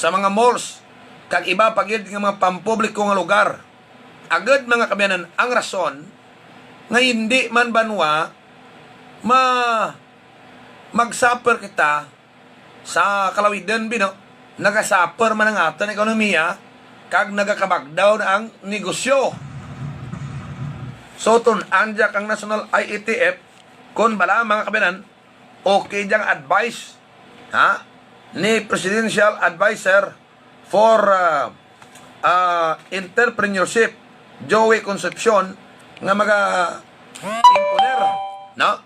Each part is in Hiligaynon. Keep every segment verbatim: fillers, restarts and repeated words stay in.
sa mga malls, kag iba pa gid nga mga pampubliko nga lugar. Agud, mga kaabyanan, ang rason nga hindi man banwa ma-, mag-suffer kita sa kalawidan, bino, naga-suffer man ang aton ekonomiya kag nagakabagdaw na ang negosyo. So, tun-an dya kang National I E T F, kun bala, mga kaabyanan, okay dyang advice, ha, ni Presidential Advisor for, ah, ah, Entrepreneurship, Joey Concepcion, nga maga-imponer, no?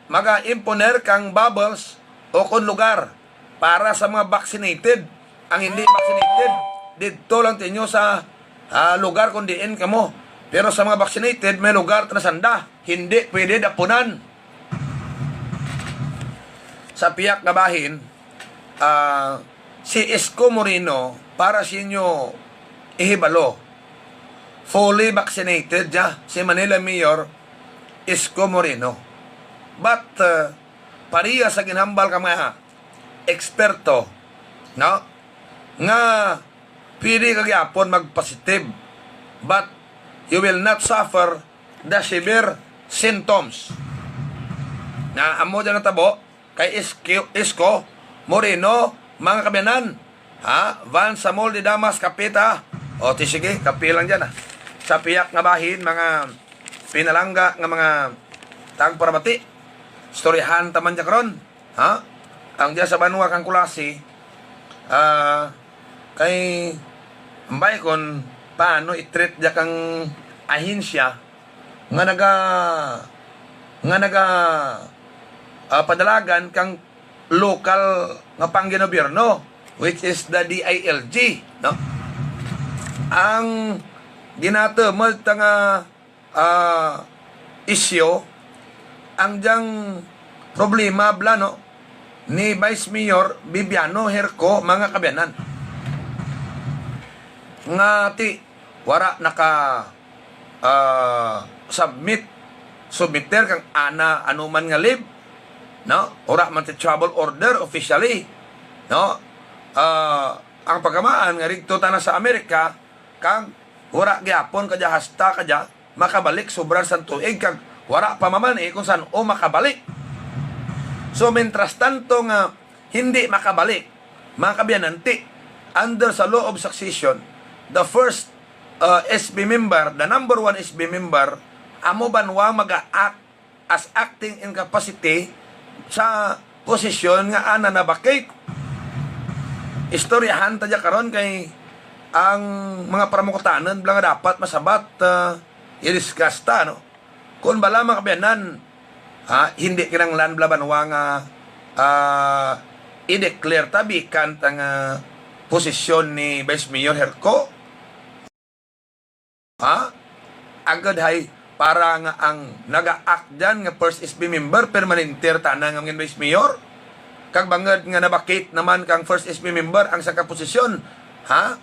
Maga-imponer kang bubbles o kon lugar para sa mga vaccinated. Ang hindi vaccinated, didto lang tinyo sa, ah, lugar kung diin kamo. Pero sa mga vaccinated, may lugar ta na sanda. Hindi pwede dapunan. Sa piyak nga bahin, ah, si Isko Moreno, para sa inyo ihibalo, fully vaccinated siya, si Manila Mayor Isko Moreno. But, ah, pareha sa ginhambal ka mga eksperto, no, nga pwede ka gyapon mag-positive, but you will not suffer the severe symptoms. Na amo dyan natabo kay Isko, Isko Moreno, mga kaabyanan. Ha? Van Samol de Damas, kapita. O, ti, sige, kapi lang dyan, ha. Sa piyak nga bahin, mga pinalangga nga mga tagparamati, istoryahan ta man dya karon. Ha? Ang dya sa banwa kang Culasi, ah, kay ambay kon paano i-treat dya kang ahensya nga naga-, nga naga-, ah, padalagan kang lokal nga pangginabyerno, which is the D I L G, no? Ang ginatumod ta nga, ah, isyu, ang dyang problema bala, no, ni Vice Mayor Bibiano Herco, mga kaabyanan, nga ti wara naka, ah, submit, submiter kang ana anuman nga leave, no? Wara man ti travel order officially, no? Ah, ang pagkamaan nga rigto ta na sa Amerika, kag wara gyapon kadya hasta kadya makabalik sobra sang tuig, kag wara pa mamani kung san-o makabalik. So, mientras tanto nga hindi makabalik, mga kaabyanan, ti, under sa law of succession, the first, uh, S B member, the number one S B member, amo banwa maga-act as acting in capacity sa posisyon nga ana na-vacate. Istoryahan ta dya karon kay ang mga paramukutanon bala nga dapat masabat, ah, i-discuss ta, no? Kung bala, mga kaabyanan, ha, hindi kinahanglan bala banwa nga, ah, i-declare ta vacant ang, ah, posisyon ni Vice Mayor Herco. Ha? Agud hay para nga ang naga-act dyan nga first S B member, permanente ra tana nga mangin vice mayor? Kag bangod nga na-vacate naman kang first S B member ang sangka posisyon, ha?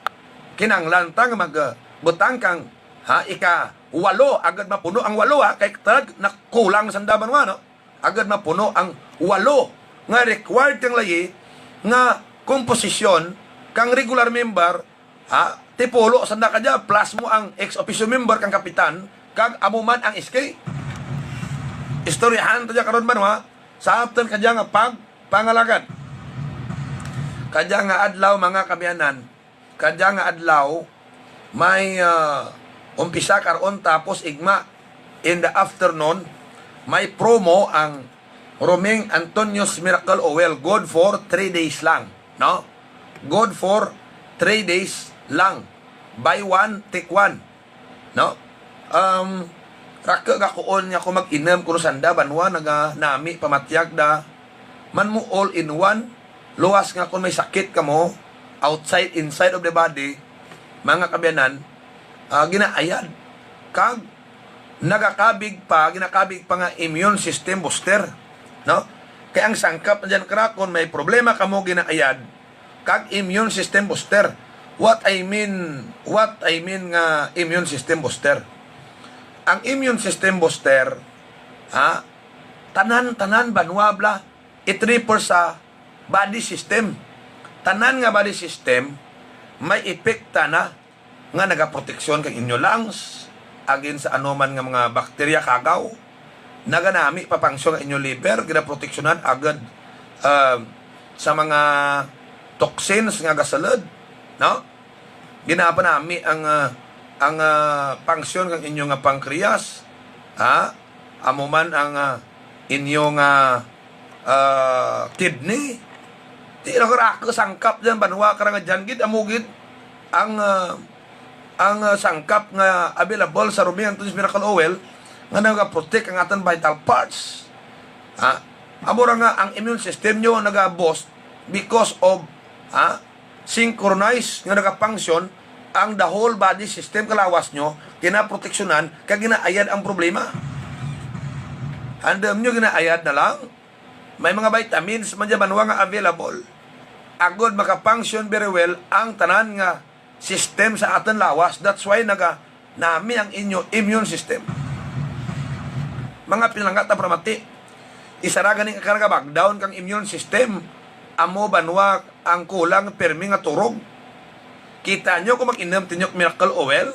Kinahanglan ta nga magbutang kang, ha, ika-walo, agud mapuno ang walo, ha? Kay tag nakulang sa daban wa, no? Agud mapuno ang walo nga required kang layi nga komposisyon kang regular member, ha, ti pulo sanda ka dya, plus mo ang ex officio member kang kapitan, kag amo man ang S K. Istoryahan ta dya karon, banwa, sa aton kadya nga pagpangalagad. Kadya nga adlaw, mga kaabyanan, kadya nga adlaw, may, ah, umpisa karon tapos igma in the afternoon, may promo ang Roming Antonio's Miracle Oil, good for three days lang, no? Good for three days lang. Buy one, take one, no? Um, rake gakuon nga ako mag-inom kuno sanda, banwa, naga nami pamatyag da. Man mo all in one, luwas nga kung may sakit kamo, outside, inside of the body, mga kaabyanan, ah, ginaayad. Kag nagakabig pa, ginakabig pa nga immune system booster, no? Kay ang sangkap na dyan, kara, kung may problema kamo, ginaayad, kag immune system booster. What I mean, what I mean nga immune system booster? Ang immune system booster, ha, tanan-tanan banwa bala, it refers sa body system. tanan nga body system may epekta na nga nagaproteksyon kang inyo lungs against sa anuman nga mga bakterya, kagaw, naganami pa function ang inyo liver, ginaproteksyonan agud, ah, sa mga toxins nga gasulod, no? Ginapanami ang, ah, ang, ah, function kang inyo nga pancreas, ha? Amo man ang, ah, inyo nga, ah, kidney. Di na karako sangkap dyan, banwa ka nga dyan gid, amo gid ang, ah, ang, ah, sangkap nga available sa Roming Antonio's Miracle Oil nga nagaprotect ang atong vital parts. Ha? Amo ra nga ang immune system nyo naga-boost because of, ha, synchronize nga nagafunction ang the whole body system kalawas nyo, ginaproteksyonan, kag ginaayad ang problema. Handom nyo, ginaayad na lang. May mga vitamins man dyan, banwa nga available. Agod makafunction very well ang tanan nga system sa aton lawas. That's why naga nami ang inyo immune system. Mga pinalangga ta paramati, isa ra gani ka nagabagdown kang immune system, amo banwa ang kulang pirmi nga turog. Kita nyo kung mag-inom tinyo Miracle Oil,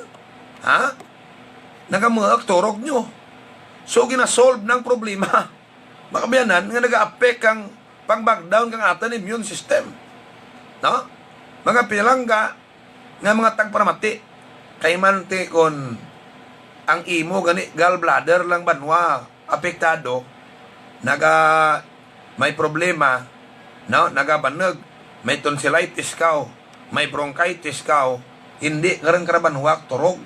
ha? Nagamuak turog nyo. So, ginasolve ng problema. Makabiyanan nga naga-affect kang pag-back down kang aton immune system. No? Mga pinalangga nga mga tagparamati, kay man ti kon ang imo gani gallbladder lang banwa apektado, naga may problema, no? Nagabanag, may tonsillitis ka, may bronchitis ka, hindi ka rin karabanwak turog.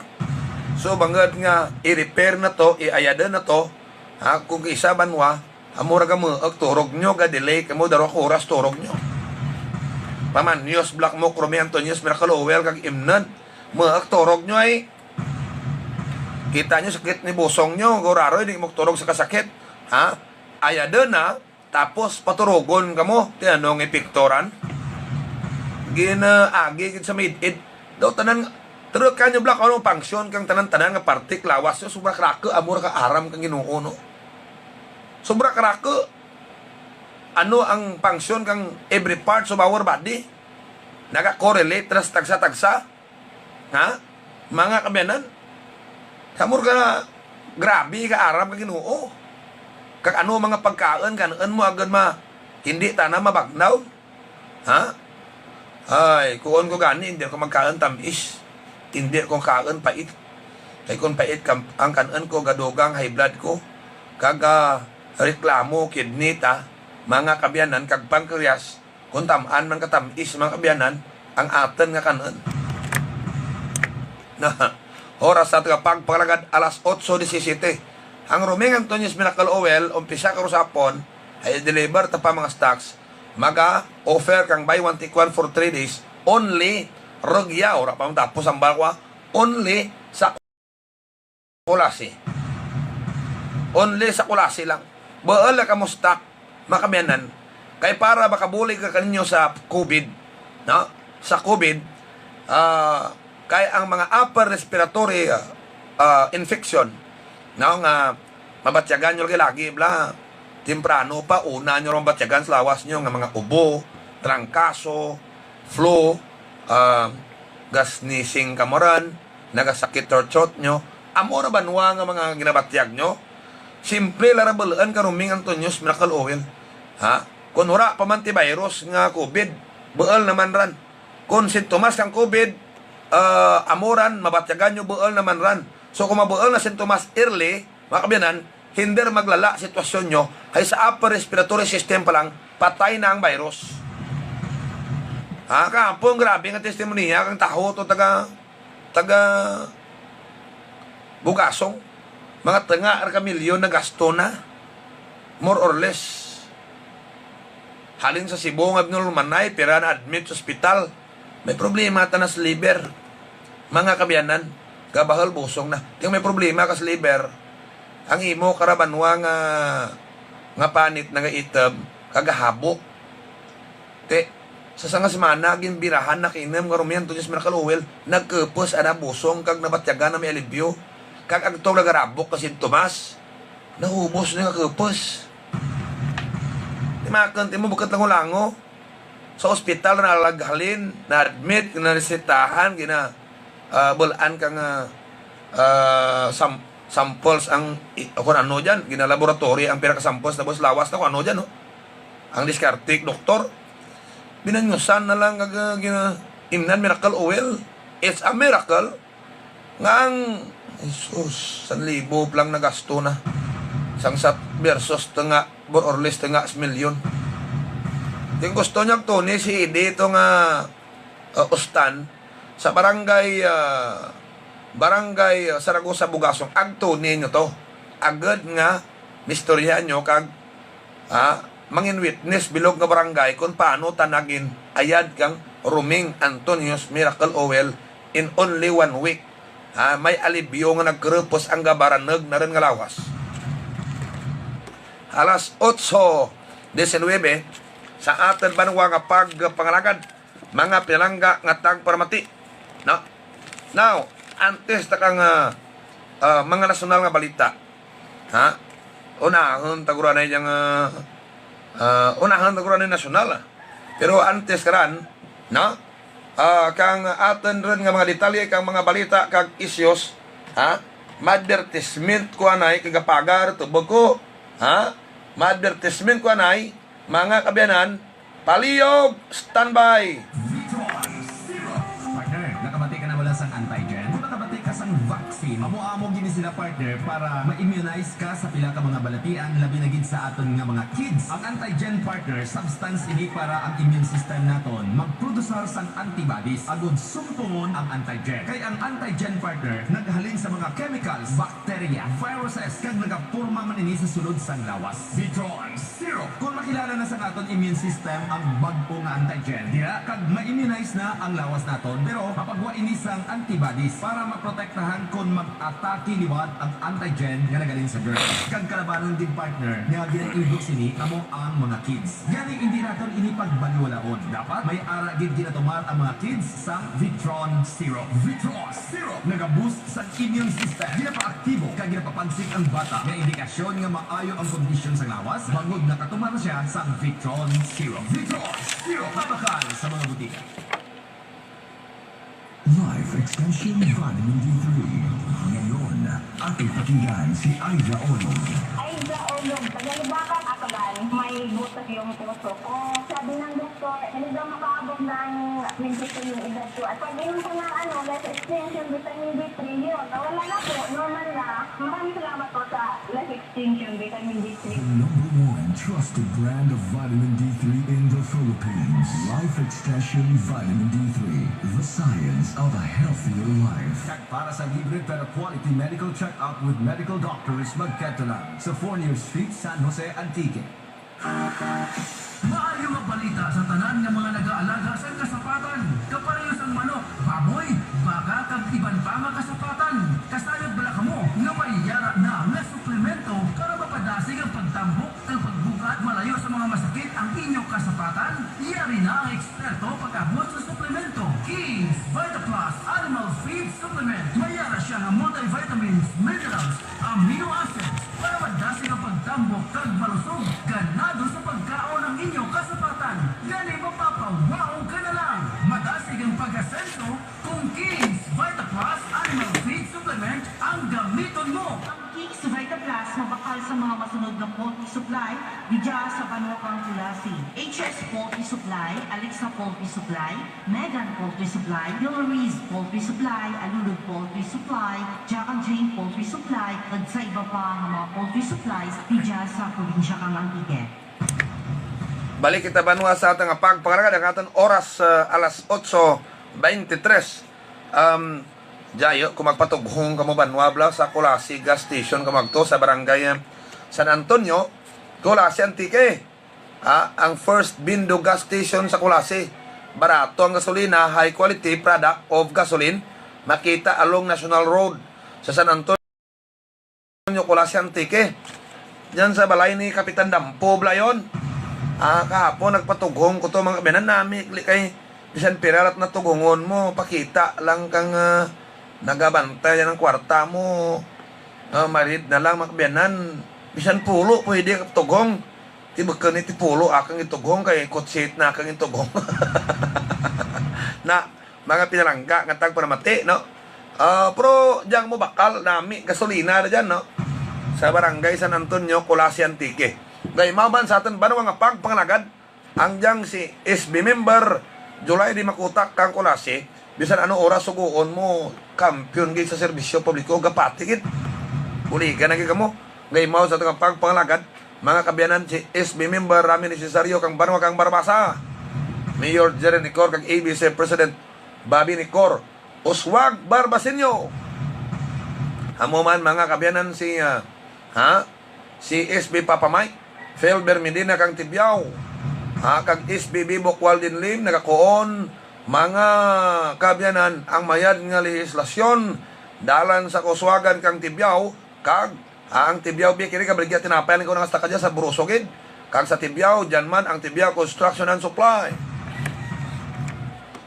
So, bangod nga i-repair na to, i-ayada na to, ha, kung isa banwa, amo ra gamuag turog nyo, ga-delay kamo darwa ka oras turog nyo. Pamanyos, Black Mook, Roming Antonio's Miracle Oil, kag Imnad, muag turog nyo ay. Kita nyo sakit ni busong nyo, guraroy, di mo turog sa kasakit. Ha? Ayada na, tapos paturugon kamo, ti ano ang epekto ran? Ginaagi gid sa mid-id. Daw tanan, pero kanyo, Black, ano ang function kang tanan-tanan nga parte lawas nyo? Sobra karako, amo ra ka aram kang Ginoo, no? Sobra karako. Ano ang function kang every parts of our body? Naga-correlate ras tagsa-tagsa? Ha? Mga kabiyanan? Samor ka, grabe ka aram ka Ginoo. Kag ano mga pagkaon, kanon mo agad ma, hindi tana mabagnaw? Ha? Ay, kuon ko gani, hindi ko magkaon tamis. Hindi ko kaon pait. Kay kung pait kam-, ang kanon ko, gadugang high blood ko. Kag, ah, reklamo, kidney ta, mga kabiyanan, kag pancreas, kung tam-an man katamis, mga kabiyanan, ang aton nga kanon. Na, oras sa tagapagpangalagad, alas otso disisiyete. Ang Roming Antonio's Miracle Oil, umpisa karusapon, ay deliver ta pa mga stocks, maga offer kang buy one take one for three days, only, rugya, ora pa matapos ang balwa, only sa Culasi. Only sa Culasi lang. Buol na kamo stock, mga kabiyanan. Kay para makabulig ka kaninyo sa COVID, no? Sa COVID, ah, kay ang mga upper respiratory, ah, ah, infection, no, nga mabatyagan nyo lagi-lagi, bla, temprano pa, una nyo rong batyagan sa lawas nyo nga mga ubo, trangkaso, flu, ah, ga-sneezing kamo ran, nagasakit throat nyo, amo ra banwa nga mga ginabatyag nyo? Simple la ra buloon ka Roming Antonio's Miracle Oil. Ha? Kung wala pa man ti virus nga COVID, buol naman ran. Kung sintomas kang COVID, ah, amo ran, mabatyagan nyo, buol naman ran. So, kung mabuol na sintomas early, mga kabiyanan, hinder maglala sitwasyon nyo, hay sa upper respiratory system pa lang, patay na ang virus. Ha, kahapon, grabe nga testimonya kang taho to taga, taga Bugasong. Mga tunga ra ka milyon na gasto na. More or less. Halin sa Cebu nga binulmanay, pira na admit sa ospital. May problema ta na sa liver. Mga kabiyanan, gabahal busong na. Ting may problema ka sa liver, ang imo karabanwa nga, nga panit nagaitom, kagahabok. Te, sa sanga semana, ginbirahan na kinom nga Roming Antonio's Miracle Oil, nagkupos ana busong kag nabatyagan na may alibyo. Kag agtong nagarabok ka sintomas, nahubos na nga kupos. Timakon, timo bukot lango-lango. sa ospital na naghalin, na-admit, naresetahan, gina, ah, bul-an kang, ah, ah, sam-, samples ang, i-, o kung ano dyan, gina-laboratory ang pira ka samples, tapos lawas na kung ano dyan, no? Ang diskarte, doktor, binanyusan na lang kag, ah, gina-, imnan miracle oil. It's a miracle. Nga ang, Jesus, san libo lang nagasto na. Sang sa versus tunga, more or less tunga sa milyon. Kung gusto niyo, agtuni si Edi ito nga, uh, ustan sa barangay, uh, barangay, uh, Saragosa, Bugasong. Agtuni niyo to. Agad nga, mistoryahan niyo kag, ah, mangin witness bilog nga barangay kung paano ta nagin ayad kang Roming Antonio's Miracle Oil in only one week. Ah, may alibyo nga nagkurupos ang gabaranag na rin nga lawas. Alas otso diecinuebe, sa aton banwa nga pagpangalagad, mga pinalangga nga tagparamati. No? Now, antes ta kang, ah, ah, mga nasyonal nga balita, ha? Unahon taguranay yang, ah, ah, unahon taguranay nasyonal, ah. Pero antes karan, no? Ah, kang aton ron nga mga detalye, kang mga balita, kag issues, ha? Ma-advertisement ko anay, kagapagar, tubog ko, ha? Ma-advertisement ko anay, mga kaabyanan, palihog, standby! Vitron Syrup. Partner, nakabati ka na wala sang antigen? Kung nakabati ka sang vaccine, amo-amo gini sila, partner, para ma-immunize ka sa pila ka mga balatian, labi na gid sa aton nga mga kids. Ang antigen, partner, substance ini para ang immune system naton magprodusar sang antibodies agud sumpungon ang antigen. Kay ang antigen, partner, naghalin sa mga chemicals, bacteria, viruses, kag nagaporma man ini sa sulod sang lawas. Vitron Syrup. Kung makilala na sa aton immune system ang bag-o nga antigen, dira kag ma-immunize na ang lawas naton, pero mapagwa ini sang antibodies para maprotektahan kon mag-atake liwat ang antigen nga nagaling sa germs. Kag kalabanan gid, partner, nga ginaibog sini amo ang mga kids. Gani, indi naton ini pagbaliwalaon. Dapat may ara gid ginatumar ang mga kids sang Vitron Syrup. Vitron Syrup nagaboost sa immune system. Ginapaaktibo kag ginapapansik ang bata, nga indikasyon nga maayo ang kondisyon sa lawas bangod nakatumar na siya sang Vitron Syrup. Vitron Syrup, mabakal sa mga butika. Life Extension Vitamin D three. Ngayon, ating pakinggan si Aiza Onog. Aiza Onog, taga Lubacan, Aklan. May butas yung puso ko. Sabi ng doktor, hindi daw makaabot ng twenty-two yung edad ko. At pag-inom ko ng, ano, Life Extension Vitamin D three, yun, nawala na po, normal na. Maraming salamat po sa Life Extension Vitamin D three. The number one trusted brand of vitamin D three in the Philippines. Life Extension Vitamin D three, the science of a healthier life. Kag para sa libre pero quality medical check-up with medical doctors, magkadto lang sa Fornier Street, San Jose, Antique. Maayo nga balita sa tanan nga mga nagaalaga sang kasapatan, kapareho sang manok, baboy, baka, kag iban pa nga kasapatan. Kasayod bala kamo nga may yara na nga suplemento para mapadasig ang pagtambok kag pagbug-at malayo sa mga masakit ang inyo kasapatan? Yari na ang eksperto pag-abot sa suplemento. King's Vita Plus Animal Feed Supplement. May yara siya nga multivitamins, minerals, amino acids para madasig ang pagtambok kag malusog. Ganado sa pagkaon ang inyo kasapatan, gani mapapawaog ka na lang. Madasig ang pag-asenso kung King's Vita Plus Animal Feed Supplement ang gamiton mo. Ang King's Vita Plus mabakal sa mga masunod nga poultry supply didya sa banwa kang Culasi: H S Poultry Supply, Alexa Poultry Supply, Megan Poultry Supply, Hillary's Poultry Supply, Alulud Poultry Supply, Jack and Jane Poultry Supply, kag sa iba pa nga mga poultry supplies didya sa probinsya kang Antique. Balik kita banwa sa atong pagpangalagad. Ang aton oras, ah, alas otso beintitres. Um, Jayo, kung magpatughong kamo banwa bala sa Culasi gas station, kamo agto sa barangay, ah, San Antonio, Culasi, Antique. Ah, ang first Bindo gas station sa Culasi. Barato ang gasolina, high quality product of gasoline. Makita along National Road sa San Antonio, Culasi, Antique. Diyan sa balay ni Kapitan Dampo, bala yon. Ah, kahapon nagpatughong ko to, mga kabiyanan nami, kay bisan pira lat natughongon mo, pakita lang kang, ah, nagabantay ang kwarta mo. Ah, marid na lang, mga kabiyanan. Bisan pulo pwede ka patughong. Ti bukon ni ti pulo akang itughong kay kutsit na akang itughong. Na, mga pinalangga nga tagparamati, no? Ah, pero diyang mo bakal, nami gasolina na dyan, no? Sa Barangay San Antonio, Culasi, Antique. Gaimaw man sa aton banwa nga pagpangalagad, ang diyang si S B member, July Di Makutak kang Culasi, bisan ano oras sugoon mo, kampiyon gid sa serbisyo publiko, gapati gid. Buligan na gid kamo. Gaimaw sa aton nga pagpangalagad, mga kaabyanan, si S B member Rami Necesario kang Banwa kang Barbaza, Mayor Jerry Nicor kag A B C President Bobby Nicor, Uswag Barbaseño. Amo man, mga kaabyanan, si, ah, ha? Si S B Papa Mike, Felber Medina kang Tibiao, ha? Kag S B Bibo Kualdin Lim, nagakuon, mga kaabyanan, ang mayad nga lehislasyon dalan sa kauswagan kang Tibiao, kag, ha, ang Tibiao, bi, kini kabaligya tinapay lang ko nang hasta kadya sa Buroso gid, kag sa Tibiao, dyan man ang Tibiao Construction and Supply.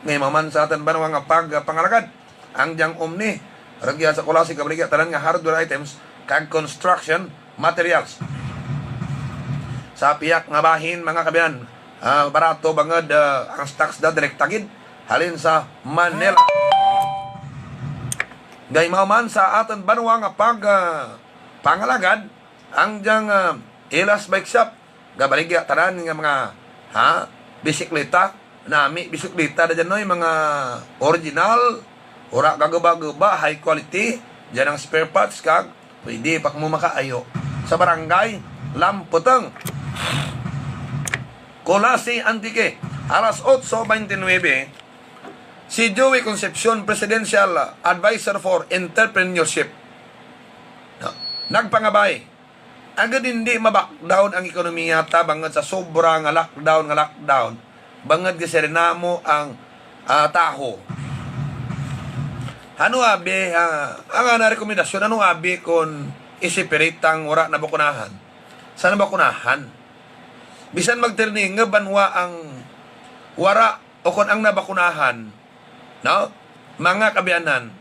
Gaimaw man sa aton banwa nga pagpangalagad, ang diyang Omni, rugya sa Culasi, kabaligya tanan nga hardware items kag construction materials. Sa piyak nga bahin, mga kaabyanan, ah, barato bangod, ah, ang stocks da direkta gid halin sa Manila. Gaimaw man sa aton banwa nga pag, ah, pangalagad, ang diyang, ah, Ilas Bike Shop, gabaligya tanan nga mga, ha, bisikleta, nami bisikleta na dyan, noy, mga original, ura gaguba-guba, high quality, dyan ang spare parts, kag pwede pa mo makaayo sa barangay Lamputong, Culasi, Antique. Alas otso bente nuebe, si Joey Concepcion, Presidential Advisor for Entrepreneurship, no, nagpangabay, agud hindi ma-backdown ang ekonomiya ta bangod sa sobra nga lockdown, nga lockdown, bangod gasiring namo ang, ah, taho. Ano abi, ah, ang ana rekomendasyon, ano abi kon isipirit ang wara nabakunahan sa nabakunahan? Bisan magtirninga banwa ang wara o kon ang nabakunahan, no? Mga kaabyanan,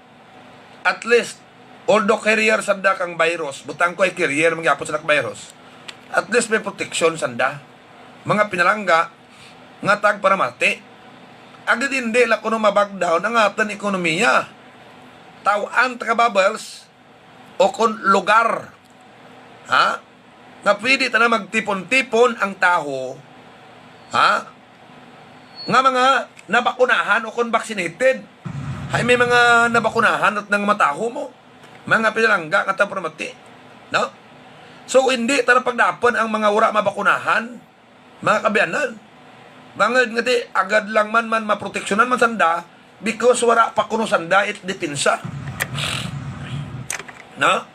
at least, although carrier sanda kang virus, butang ko ay carrier, mangyapon sila kang virus, at least may protection sanda. Mga pinalangga nga tagparamati, agud hindi la kuno ma-backdown ang aton ekonomiya. Taw-an ta ka bubbles o kon lugar, ha, nga pwede ta na magtipon-tipon ang taho, ha, nga mga nabakunahan o kon vaccinated. Hay, may mga nabakunahan at nang mataho mo, mga pinalangga nga tagparamati, no? So, hindi ta na pagdapon ang mga wala mabakunahan, mga kaabyanan. Bangod nga di, agad lang man, man maproteksyonan man sanda, because wala pa kuno sanda it depensa. No?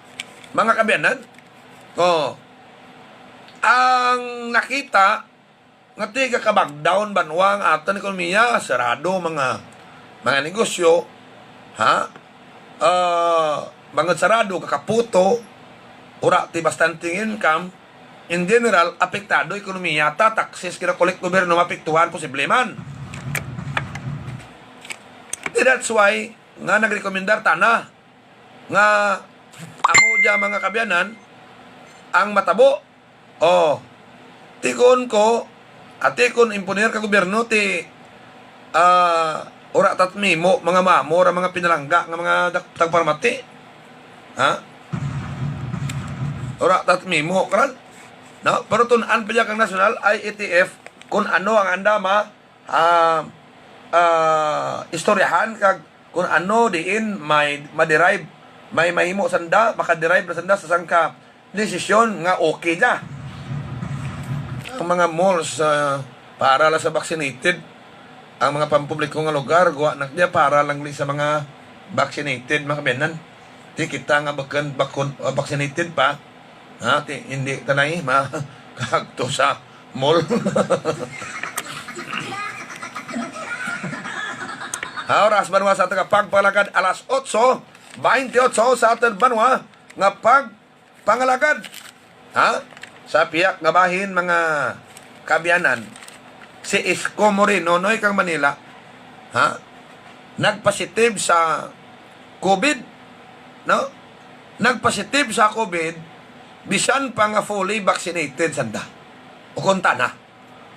Mga kaabyanan? Oh. Ang nakita, nga tiga ka-backdown banwa ang aton ekonomiya, sarado mga, mga negosyo, ha? Ah, bangod sarado, kakaputo, ura ti bastante income, in general, apektado ekonomiya ta, taxes kinakolek gobyerno, maapektuhan, posible man. Di that's why nga nagrekomendar tana nga amo dya, mga kaabyanan, ang matabo. Oh, tikon ko, ati kon imponer ka gobyerno ti, ah, ura tat mimo, mga mamo ra, mga pinalangga nga mga dak-, tagparamati. Ha? Ura tat mimo, karan? No? Pero tun-an pa dya kang national I E T F kung ano ang andama, ah, ah, istoryahan kag kung ano diin may ma-derive, may mahimo sanda, makaderive na sanda sa sangka desisyon nga okay na. Ang mga malls, ah, para lang sa vaccinated. Ang mga pampubliko nga lugar, guwa na niya para lang ni sa mga vaccinated, mga kaabyanan. Di kita nga bakun-, bakun-, ah, vaccinated pa, ha, ti-, hindi tanay ma-, kahagto sa mall. Ha, oras banwa sa aton nga pagpangalagad, alas otso bente otso sa aton banwa nga pagpangalagad. Ha? Sa piyak nga bahin, mga kaabyanan, si Isko Moreno, noy, kang Manila, ha? Nagpositive sa COVID, no? Nagpositive sa COVID, bisan pa nga fully vaccinated sanda. Ukon tana.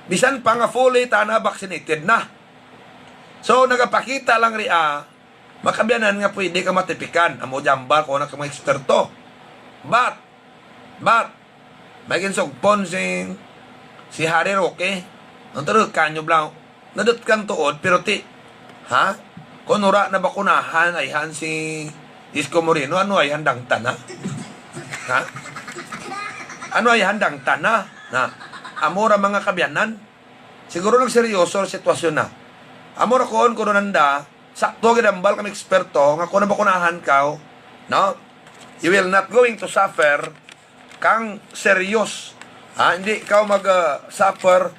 Bisan pa nga fully tana vaccinated na. So, nagapakita lang ria, mga kaabyanan, nga pwede ka matipikan. Amo jambal ko na ka mga eksperto. But, but, may ginsugpon si, si Harry Roque. Ang tuod, kanyo blang, nadutkan tuod, pero ti, ha? Kung ura na bakunahan, ayhan si Isko Moreno, ano ayhan dangtan, ha? Ha? Ano ayhan dangtan, ha? Na, amo ra mga kaabyanan, siguro nagseryoso ang sitwasyon na. Amo ra kuon, kuno nanda, sakto gid ang bal kami eksperto, nga kung nabakunahan ka, no? You will not going to suffer kang serious. Ha? Hindi ikaw mag, ah, suffer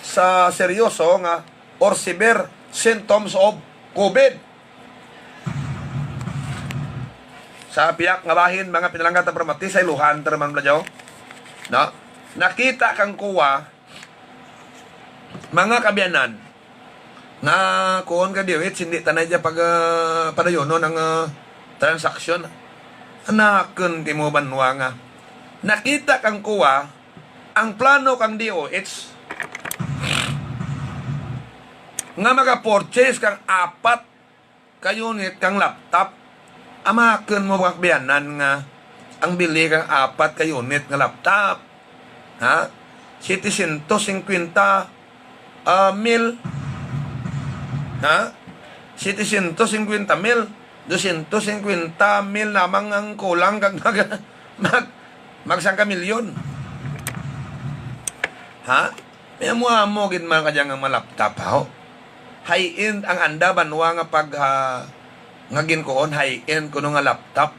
sa seryoso nga or severe symptoms of COVID. Sa piyak nga bahin, mga pinalangga ta, para mati sa iluhan, ta naman, Bladyaw. No? Nakita kang kuwa, mga kaabyanan, nga kuon ka diwit, hindi tanay dya pag, ah, padayonon ang, ah, transaksyon. Anakon kay mo banwa nga. Nakita kang kuwa, ang plano kang D O H nga maka-purchase kang apat ka unit kang laptop. Amakon mo, mga kaabyanan, nga ang bili kang apat ka unit nga laptop, ha? Setecientos cincuenta, ah, mil. Ha? Setecientos cincuenta mil. Doscientos cincuenta mil lamang ang kulang kag mag, mag, mag sangka milyon. Ha? May amo-amo gid man kadya nga mga laptop, ha, ho? High-end ang anda banwa nga pag, ah, nga ginkuon, high-end kuno nga laptop.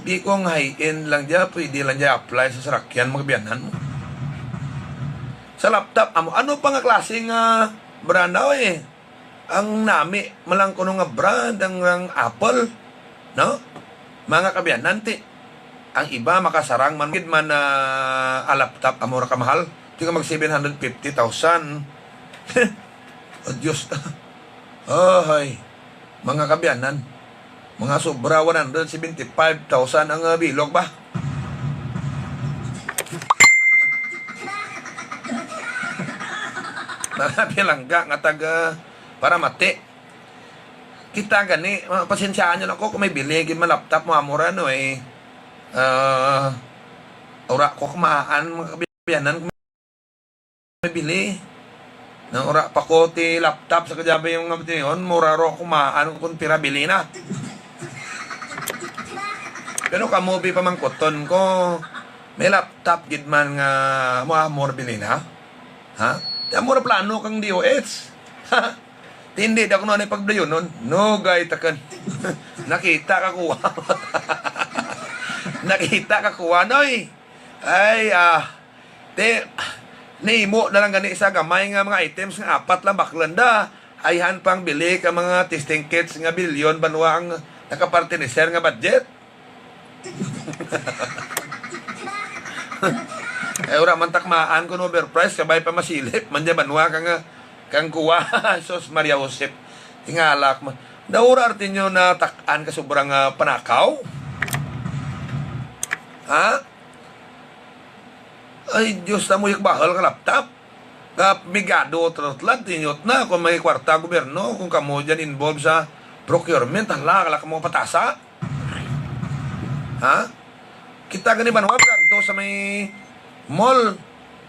Di ko ang high-end lang dya, pwede lang dya apply sa sarakyan, mga kaabyanan mo. Sa laptop, amo, ano pa nga klase nga brand, oy? Ang nami man lang kuno nga brand ang, ang Apple, no? Mga kaabyanan, ti, ang iba makasarang man gid man, ah, a laptop, amo ra kamahal. Di ka mag seven hundred fifty thousand. O Diyos. Ay, mga kaabyanan. Mga sobra one hundred seventy-five thousand ang, ah, bilog ba? Mga pinalangga nga taga para mati. Kita gani, ah, pasensyaan nyo lang ko kung may bili gid man laptop mo, amo ra, no, eh. Ah, ura ko kumaan, mga kaabyanan, kung may bili. Nang ura pa ko ti laptop sa kajabi yung nga bitiyon, mura ro kumaan kung pira bili na. Pero kamo bi pamangkuton ko, may laptop gid man nga mo, amo ra bili na? Ha? Ti amo ra plano kang D O H. Tindi, di ako na pagdayonon. Nugay takan. Nakita ka kuha. Nakita ka kuha, noy. Ay, ah, ti, nimo na lang gani sa gamay nga mga items nga apat lang baklan da. Ayhan pang bili ka mga testing kits nga bilyon banwa ang nakapartineser nga budget. Eh, ura man takmaan kun overprice, kabay pa masilip man dyan banwa kang, kang kuwa. Sus, Maria Josep. Tingalak man. Naura, Artinyo, na tak-an ka sobrang, ah, panakaw? Ha? Ay, Diyos, na mo bahal ka laptop. Nga migado, trotlan, tinyot na, kung may kwarta, gobyerno, kung kamo dyan involved sa procurement, hala, kala kamo patasa. Ha? Kita gani ba, no? Pagkagto sa may mall,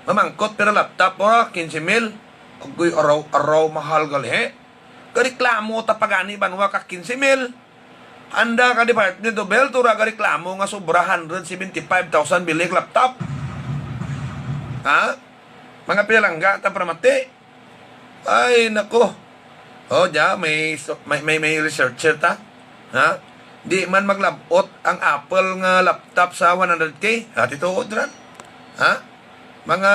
mamangkot, pero laptop, ora, quince mil. Agoy, araw-araw, mahal gali. Gareklamo ta pa gani, banwa ka quince mil. Anda ka Department of Health, ora gareklamo nga sobra hundred seventy-five thousand bilik laptop. Ha? Mga pinalangga ta para mati. Ay, nako. Oh, dya, may, may, may, may researcher ta. Ha? Di man maglabot ang Apple nga laptop sa one hundred K. Ha, tituod ran. Ha? Mga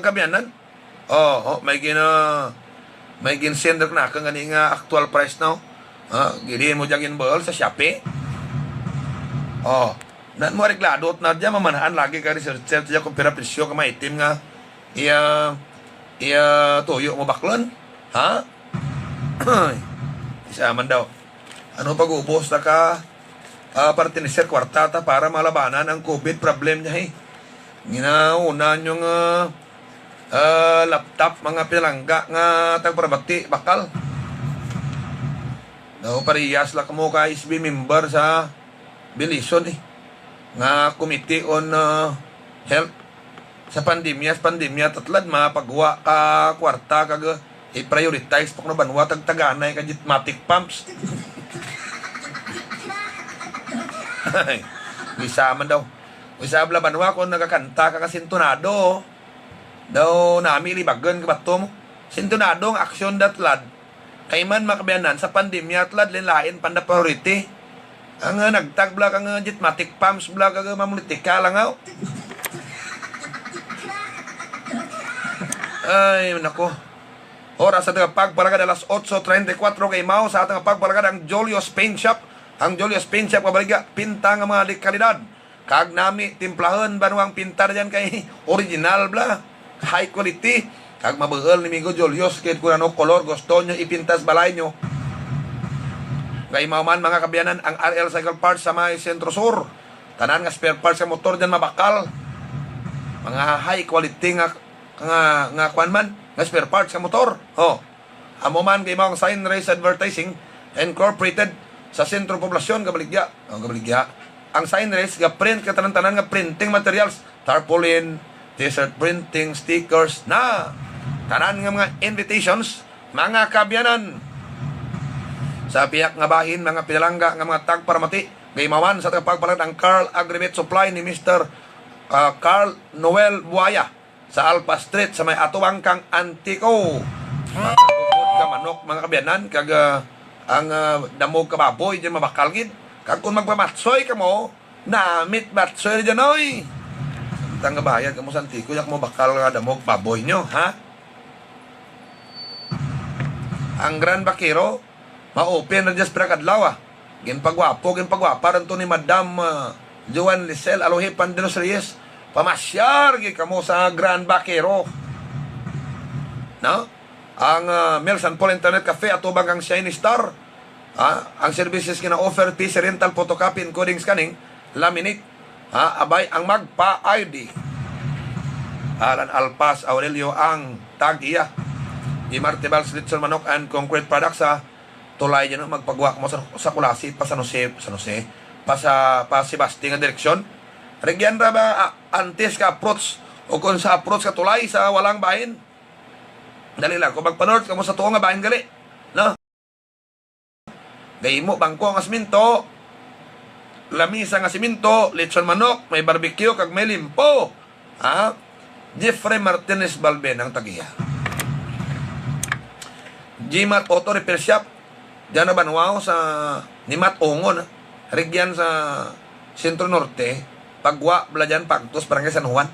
kaabyanan. Oh, oh, may gina-, may gin-send na ka gani nga actual price, no? Ha? Gili mo dyan ginbahal sa Shopee. Oh, nan mo areglado na dyan, mamanhaan lagi ka researcher dyan kung pira presyo ka maitim nga iya, iya tuyo mo baklon. Ha? Ay, isa man daw. Ano pag-ubos na ka, ah, partineser kwarta ta para malabanan ang COVID problem niya, eh. Ginauna nyo nga Ah, laptop, mga pinalangga nga tagparabati, bakal. Daw parehas la kamo ka S B member sa Belison, eh, nga Committee on, ah, Health. Sa pandemya, sa pandemya, tatlad, mapagwa ka kwarta kag, ah, i-prioritize pa kuno banwa tagtaganay ka Jetmatic pumps. Ay, isa man daw. Isa bala banwa kung nagakanta ka ka sintonado. Daw nami libagan ka bato mo. Sintonado ang aksyon datlad. Kay man, mga kaabyanan, sa pandemya, tlad, lain-lain panda priority. Ang, ah, nagtag bala kang, ah, Jetmatic pumps bala kag, ah, mamulitika lang, aw. Ay, nako. Oras sa tagapagpalagad, alas otso treinta y cuatro, kay mao sa tagapagpalagad ang Julio's Paint Shop. Ang Julio's Paint Shop, kabaligya, pinta nga mga dekalidad. Kag nami timplahon, banwang pinta na dyan kay original bala. High quality. Kag mabuhol ni Migo Julius, kit kung ano color gusto nyo ipintas balay nyo. Kay mao man, mga kaabyanan, ang R L Cycle Parts sa may Centro Sur. Tanan nga spare parts sa motor dyan mabakal. Mga high quality nga, nga, nga kwan man, nga spare parts sa motor. Oh. Amo man kay mao ang Sign Race Advertising Incorporated sa Sentro Poblasyon, kabaligya. Oh, kabaligya. Ang Sign Race ga-print ka tanan-tanan nga printing materials, tarpaulin, t-shirt printing, stickers, na tanan nga mga invitations, mga kaabyanan. Sa pihak nga bahin, mga pinalangga nga mga tagparamati, gaimawan sa tagapagpalagad ang Carl Agrivet Supply ni Mister, ah, Carl Noel Buaya sa Alpha Street sa may atubang kang Antico. Magkakupot ka manok, mga kaabyanan, kag, ah, ang, ah, damog ka baboy dyan mabakal gid. Kag kung magpamatsoy ka mo, namit matsoy dyan, oy. Samtang gabayad ka mo sa Antico, yak mo bakal nga damog baboy nyo, ha? Ang Grand Vaquero, ma-open na dyan sa pagkadlaw, ah. Ginpagwapo, ginpagwapa rin to ni Madam, ah, Joan Lisel Alohipan de los Reyes. Pamasyar gid kamo sa Grand Vaquero. No? Ang, ah, Mel San Paul Internet Cafe, atubang kang Shiny Star. Ah, ang services gina-offer, P C rental, photocopy, encoding, scanning, laminate. Ha, abay, ang magpa-I D. Alan Alpas Aurelio ang tag-iya. Di Martibals, Litson Manok and Concrete Products, ha. Tulay dyan, no? Magpagwa mo sa, sa Culasi, pa San Jose, San Jose, pa sa, pa Sebaste nga direksyon. Regyan ra ba, ah, antes ka approach o kung sa approach ka tulay sa walang bahin? Dali lang, kung magpa-north ka mo sa tuo nga bahin gali, no? Gahimo bangko nga semento, lamisa nga semento, lechon manok, may barbecue, kag may limpo. Ha? Jeffrey Martinez Balben ang tagiya. G-Mat Auto Repair Shop, dyan na banwao sa ni Mat Ongon, ha? Regyan sa Centro Norte, pagwa bala dyan, pagtos, Barangay San Juan.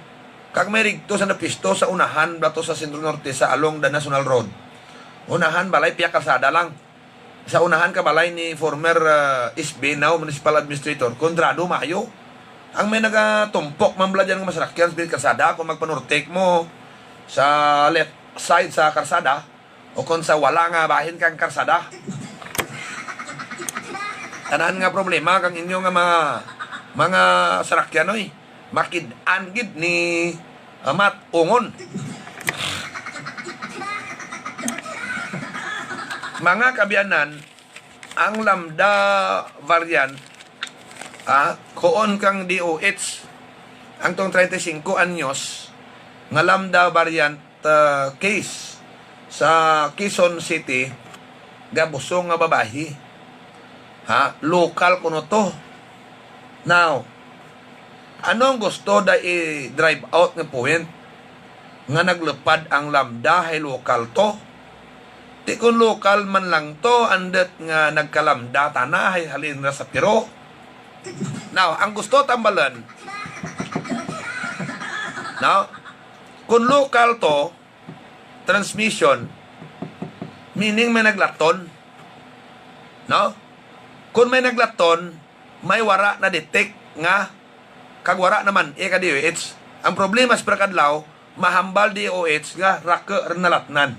Kag may rigto sa napisto sa unahan bala to sa Centro Norte sa along the National Road. Unahan balay, piyak kalsada lang. Sa unahan ka balay ni former, ah, S B, now Municipal Administrator, Conrado Mayo. Ang may nagatumpok man bala dyan nga masarakyan sa kalsada kung magpanortek mo sa left side sa karsada o kung sa wala nga bahin kang karsada. Tanan nga problema kang inyo nga mga, mga sarakyan, oy. Makid-an gid ni, ah, Mat Ongon. Mga kaabyanan, ang Lambda variant, ah, kuon kang D O H, ang tong treinta y cinco anyos nga Lambda variant, ah, case sa Quezon City, gabusong nga babayi. Ha? Lokal kuno to. Now, ano ang gusto da i-drive out nga point? Nga naglupad ang Lambda hay lokal to? Ti kon lokal man lang to, andut nga nagka-Lambda tana hay halin ra sa Piro. Now, ang gusto tambalan, no? Kung lokal to, transmission, meaning may naglaton, no? Kung may naglaton, may wara na-detect nga kag wara naman, eh, ka D O H. Ang problema sa pagkadlaw, mahambal D O H nga rake rin nalatnan.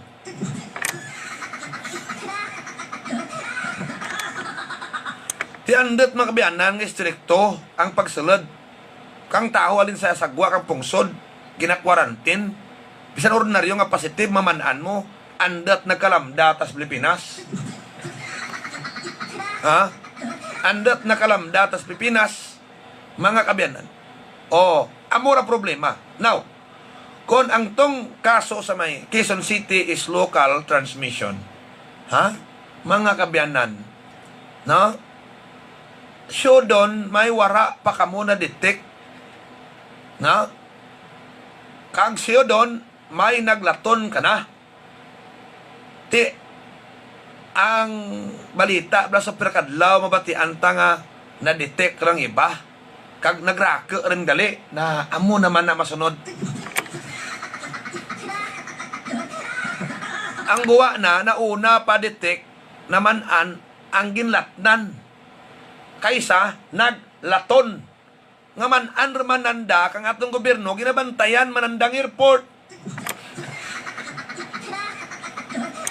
Ti andut, mga kaabyanan, nga istrikto ang pagsulod kang tawo halin sa sagwa kang pungsod, gina-quarantine. Bisan ordinaryo nga positive, maman-an mo, andat nagkalamda tas Pilipinas. Ha? Andat nagkalamda tas Pilipinas, mga kaabyanan. O, amo ra problema. Now, kon ang tong kaso sa may Quezon City is local transmission, ha? Mga kaabyanan, no? Siyudon, may wara pa kamo na-detect, no? Kag siyudon, may naglaton ka na. Ti, ang balita bala sa pira ka adlaw, mabatian ta nga na-detect rang iba, kag nagrake rin gali, na amo naman na masunod. Ang guwa na, nauna pa detect, naman-an ang ginlatnan kaysa naglaton. Nga man-an ra man nanda kang atong gobyerno, ginabantayan man nandang airport.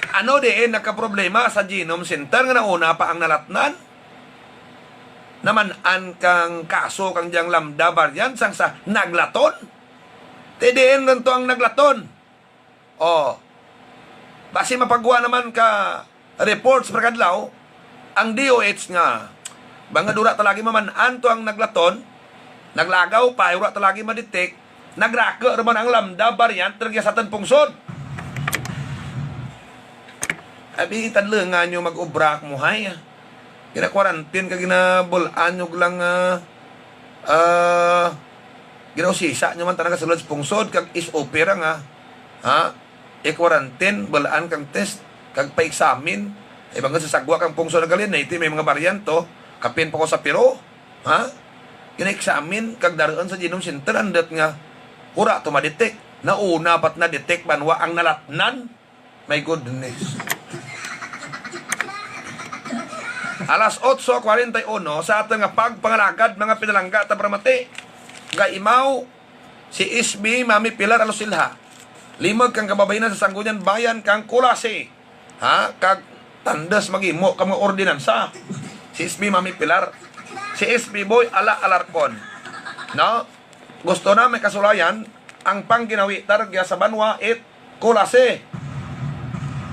Ano diin nagkaproblema sa Genome Center nga nauna pa ang nalatnan? Naman-an kang kaso kang diyang Lambda variant sang sa naglaton? Ti diin lang to ang naglaton? Oh. Basi mapagwa naman ka reports pagkadlaw ang D O H nga bangod wala ta lagi maman-an to ang naglaton, naglagaw pa, wala ta lagi ma-detect, nagrake ra man ang Lambda variant ragya sa atong pungsod. Abi, tadlengan nyo mag-obra, muhay. Gina-quarantine ka, ginabul-an nyo lang, ah, ah, ginausisa nyo man tanan ka sulod sa pungsod, kag is opera nga, ha? I-quarantine, bul-an kang test, kag pa-examine. Ay, bangod sa sagwa kang pungsod na gali, naiti may mga variant to, kapin pa ko sa Peru, ha? Gina-examine, kag daruon sa Genome Center, andat nga, wala to ma-detect. Nauna pat na-detect, banwa ang nalatnan. My goodness. Alas otso kwarenta y uno sa aton nga pagpangalagad, mga pinalangga, ta paramati. Gaimaw si S B Mami Pilar Alosilha. Limog kang kababayinan sa Sangguniang Bayan kang Culasi. Ha? Kag tandas maghimo ka mga ordinansa. Si S B Mami Pilar. Si S B Boy Ala Alarcon. No? Gusto na may kasulayan ang pangginawi taragya sa banwa it Culasi.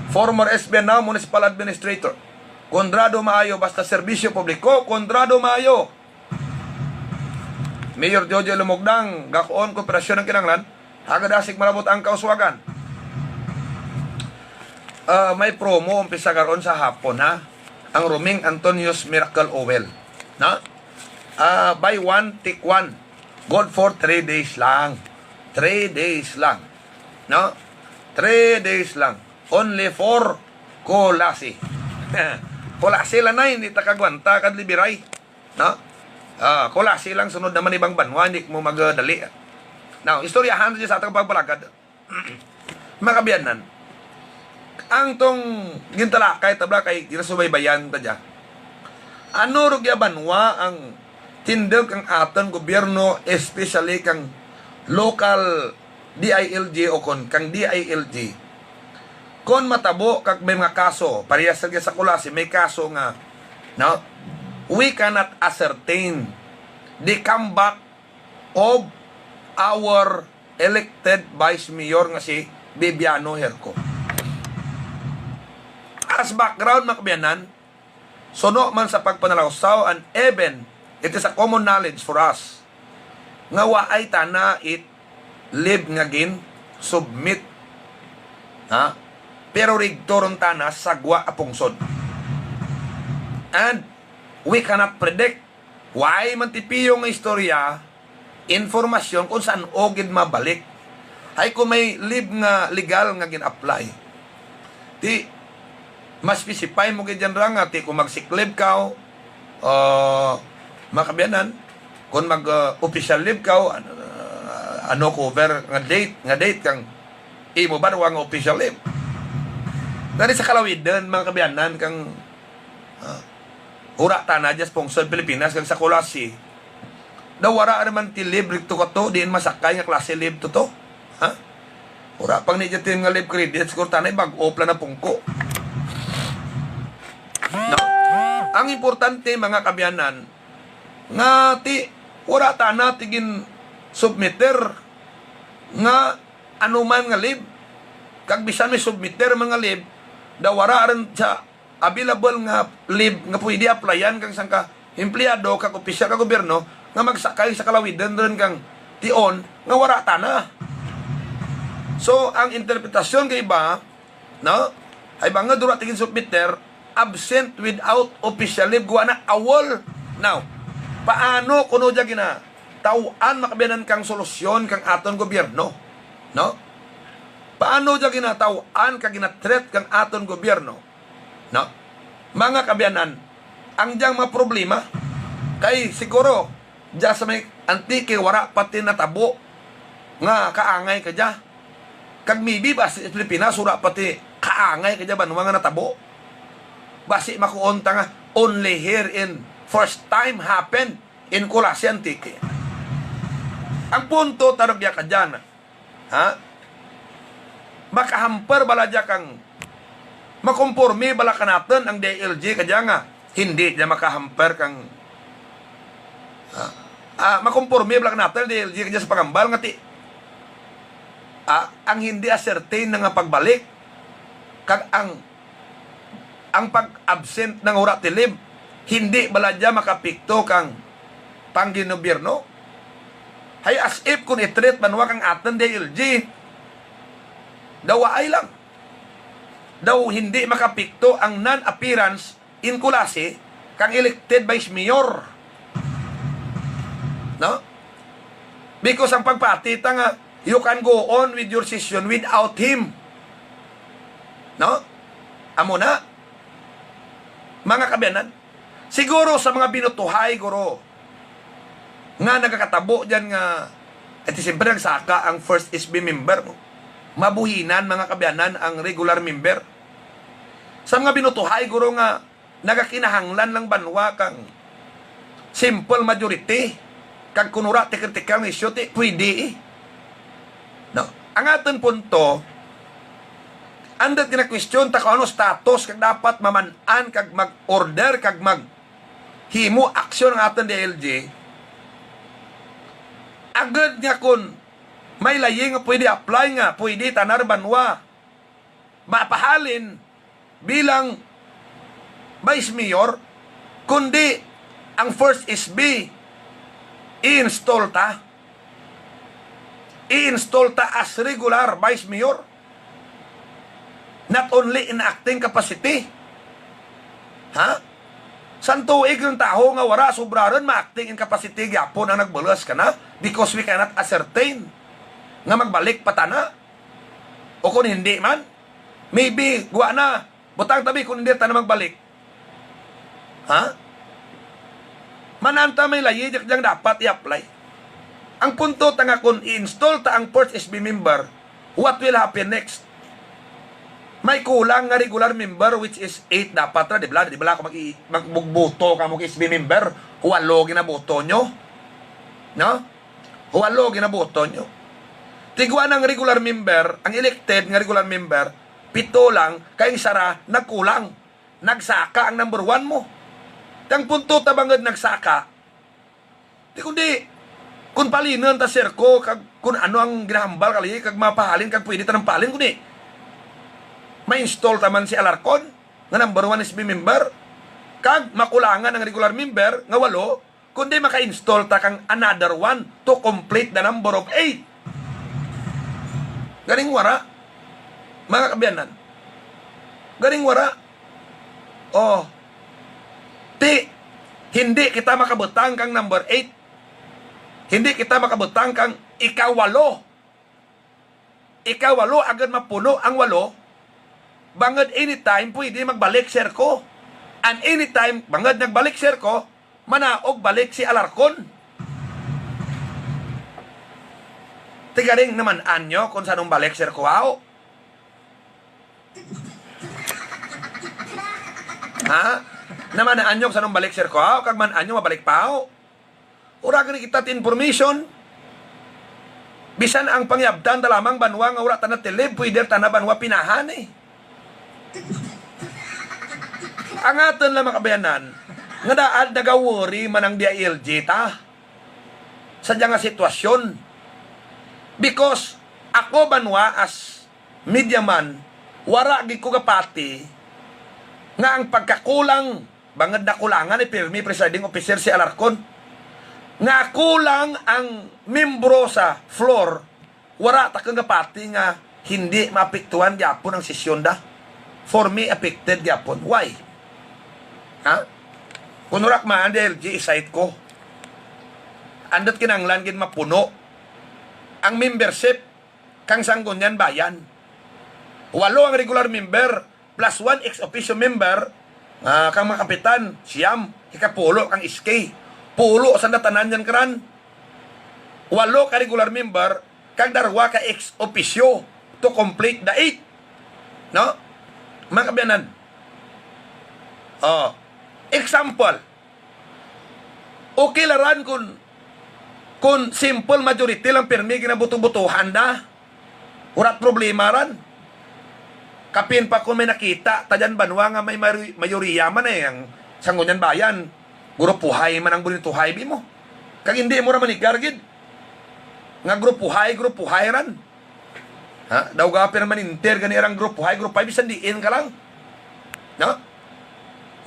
Former S B and now Municipal Administrator. Kondrado maayo basta serbisyo publiko, kondrado maayo. Mayor Jojo Lumogdang, gakuon kooperasyon ang kinahanglan, hagadasig malabot ang kauswagan. Ah, may promo umpisa karon sa hapon, ha. Ang Roming Antonio's Miracle Oil, na? Ah, buy one, take one. Good for three days lang. Three days lang. No? Three days lang. Only for Culasi. Culasi lang na, hindi ta kagwanta kad Liberay. No? Ah, Culasi lang, sunod naman ibang banwa, hindi mo magdali. Now, istoryahan sa atong pagpalagad. Mga kaabyanan, ang tong gintalakay tabla kay ginasubaybayan ta dya. Ano ro gya banwa ang tindog kang aton gobyerno, especially kang local D I L G o kon kang D I L G? Kon matabo kag may mga kaso, parehas sa sa Culasi, may kaso nga, no? We cannot ascertain the comeback of our elected vice mayor nga si Bibiano Herco. As background, mga kaabyanan, suno man sa pagpanalawsaw, and even it is a common knowledge for us nga waay tana it leave nga gin-submit. Ha? Pero rigto ron tana sa gwa a pungsod. And we cannot predict Why man ti piyong nga istorya, informasyon kung san-o gid mabalik. Hay kung may leave nga legal nga gin-apply. Ti, ma-specify mo gid dyan ra nga, ti, kung mag-sick leave ka, o, mga kaabyanan, kung mag, uh, official leave ka, ano, ano cover nga date, nga date kang imo ba nga official leave. Nari sa kalawidan, mga kaabyanan, kang Ah, wara tana dya sa pungsod Pilipinas kag sa Culasi. Daw wara naman ti leave rito kato, diin masakay nga klase leave to to. Ha? Wara pang ni dya ti nga leave credit, siguro tanay bag-o pa lang na pungko. No? Ang importante, mga kaabyanan, nga ti, wara tana ti gin-submiter nga anuman nga leave. Kag bisan may submitter man nga leave, daw wala rin sa available nga leave nga pwede applyan kang sangka empleyado kag opisyal kag gobyerno nga magsakay sa kalawidan rin kang tion nga wala tana. So, ang interpretasyon kay iba, no? Ay bangod wala tigin submitter, absent without official leave, guwa na awol. Now, paano kuno dya ginataw-an makabiyanan kang solusyon kang aton gobyerno? No? Paano dya ginataw-an kag ginatreat kang aton gobyerno? No? Mga kabiyanan, ang diyang mga problema, kay siguro, dya sa may Antique, wala pati natabo nga kaangay ka dya. Kag maybe, basi sa Pilipinas, wala pati kaangay ka dya banwa nga natabo. Basi makuon ta nga only here in first time happen in Culasi, Antique. Ang punto, tarog ya ka dyan. Ha? Makahamper bala dya kang, makomporme bala ka naton ang D I L G ka dya nga hindi dya makahamper kang, ah, ah, makomporme bala ka naton ang D I L G ka dya sa pagambal nga ti, ah, ang hindi ascertain na nga pagbalik kag ang ang pag-absent ng wala ti leave, hindi bala dya makapikto kang pangginobierno? Hay as if kung i-treat banwa kang aton D I L G, daw waay lang. Daw hindi makapikto ang non-appearance in Culasi kang elected vice mayor. No? Because ang pagpati ta nga, you can go on with your session without him. No? Amo na. Mga kabiyanan, siguro sa mga binutuhay, guro, nga nagakatabo dyan nga, eh, siyempre nagsaka ang first S B member, no? Mabuhinan, mga kabiyanan, ang regular member. Sa mga binutuhay, guro, nga nagakinahanglan lang banwa kang simple majority, kag kun wala ti critical nga issue, ti pwede, eh. No? Ang aton punto, under kina question ta kung ano status kag dapat maman-an kag mag-order kag maghimo aksyon ang aton D I L G. Agud nga kun may layi nga pwede apply nga pwede tanar banwa mapahalin bilang vice mayor, kundi ang first S B i-install ta. I-install ta as regular vice mayor. Not only in acting capacity. Ha? San tuig ng taho nga wala, sobraron ma-acting in capacity gyapon ang nagbulos ka na because we cannot ascertain nga magbalik pa tana. O kung hindi man, maybe, guwa na, butang tabi kung hindi ta na magbalik. Ha? Mananta may layi, di lang dapat i-apply. Ang punto ta nga kung i-install ta ang first S B member, what will happen next? May kulang nga regular member, which is eight dapat ra, di ba? Di ba ako mag-, magbuboto ka mo S B member? Walo ginaboto nyo. No? Walo ginaboto nyo. Tigwa ng regular member, ang elected nga regular member, pito lang, kay ang sara, nagkulang. Nagsaka ang number one mo. Ang punto ta bangod nagsaka, di kundi, kung palinon ta, sir, ko, kag kung ano ang ginahambal kali, kag mapahalin, kag pwede tanang pahalin, kundi ma-install ta man si Alarcon, nga number one S B member, kag makulangan ang regular member, nga walo, kundi maka-install ta kang another one to complete the number of eight. Ganing wara, mga kabiyanan. Ganing wara. Oh. Ti, hindi kita makabutang kang number eight. Hindi kita makabutang kang ikawalo. Ikawalo, agad mapuno ang walo. Bangod anytime, pwede magbalik, sir, ko. And anytime, bangod nagbalik, sir, ko, manaog balik si Alarcon. Tigaring naman anyo kung sanong balik, sir, ko, aw. Ha? Namanaan nyo sa nung balik, sir, ko, ha? Kag man-an nyo mabalik pa, ho? Ura gani kita ti information. Bisan ang pangyabtan ta lamang banwa nga wala ta natilib, pwede ta na banwa pinahan, eh. Ang aton lang makabayanan, nga daad nagawori man ang D I L G ta sa dya nga sitwasyon. Because Ako, Banwa, as media man, wara gid ko gapati nga ang pagkakulang, bangod nakulangan ni pirmi presiding officer si Alarcon, nga kulang ang membro sa floor, wara ta kang gapati nga hindi maapektuhan gyapon ang sesyon da. For me, affected gyapon. Why? Ha? Kung wala man, D L G, i-cite ko. Andot kinanglan gid mapuno ang membership kang Sangguniang Bayan. Walo ang regular member, plus one ex officio member, ah, kang mga kapitan, siyam, ikapulo kang S K. Pulo sa natanan yan, karan. Walo ka regular member, kag darwa ka ex officio to complete the eight. No? Mga kaabyanan. Oh, example, okay la ran kung, kung simple majority lang pirmi ginabuto-butuhan da. Wala problema ran. Kapin pa kung may nakita ta dyan, Banwa, nga may mari-, mayoriya man eh, ang Sangguniang Bayan, grupuhay man ang Bonitohay, bi mo. Kag hindi mo ra manigar gid nga grupuhay, grupuhay ran. Ha? Daw ga pirmaninter gani arang grupuhay, grupuhay, bisan diin ka lang. No?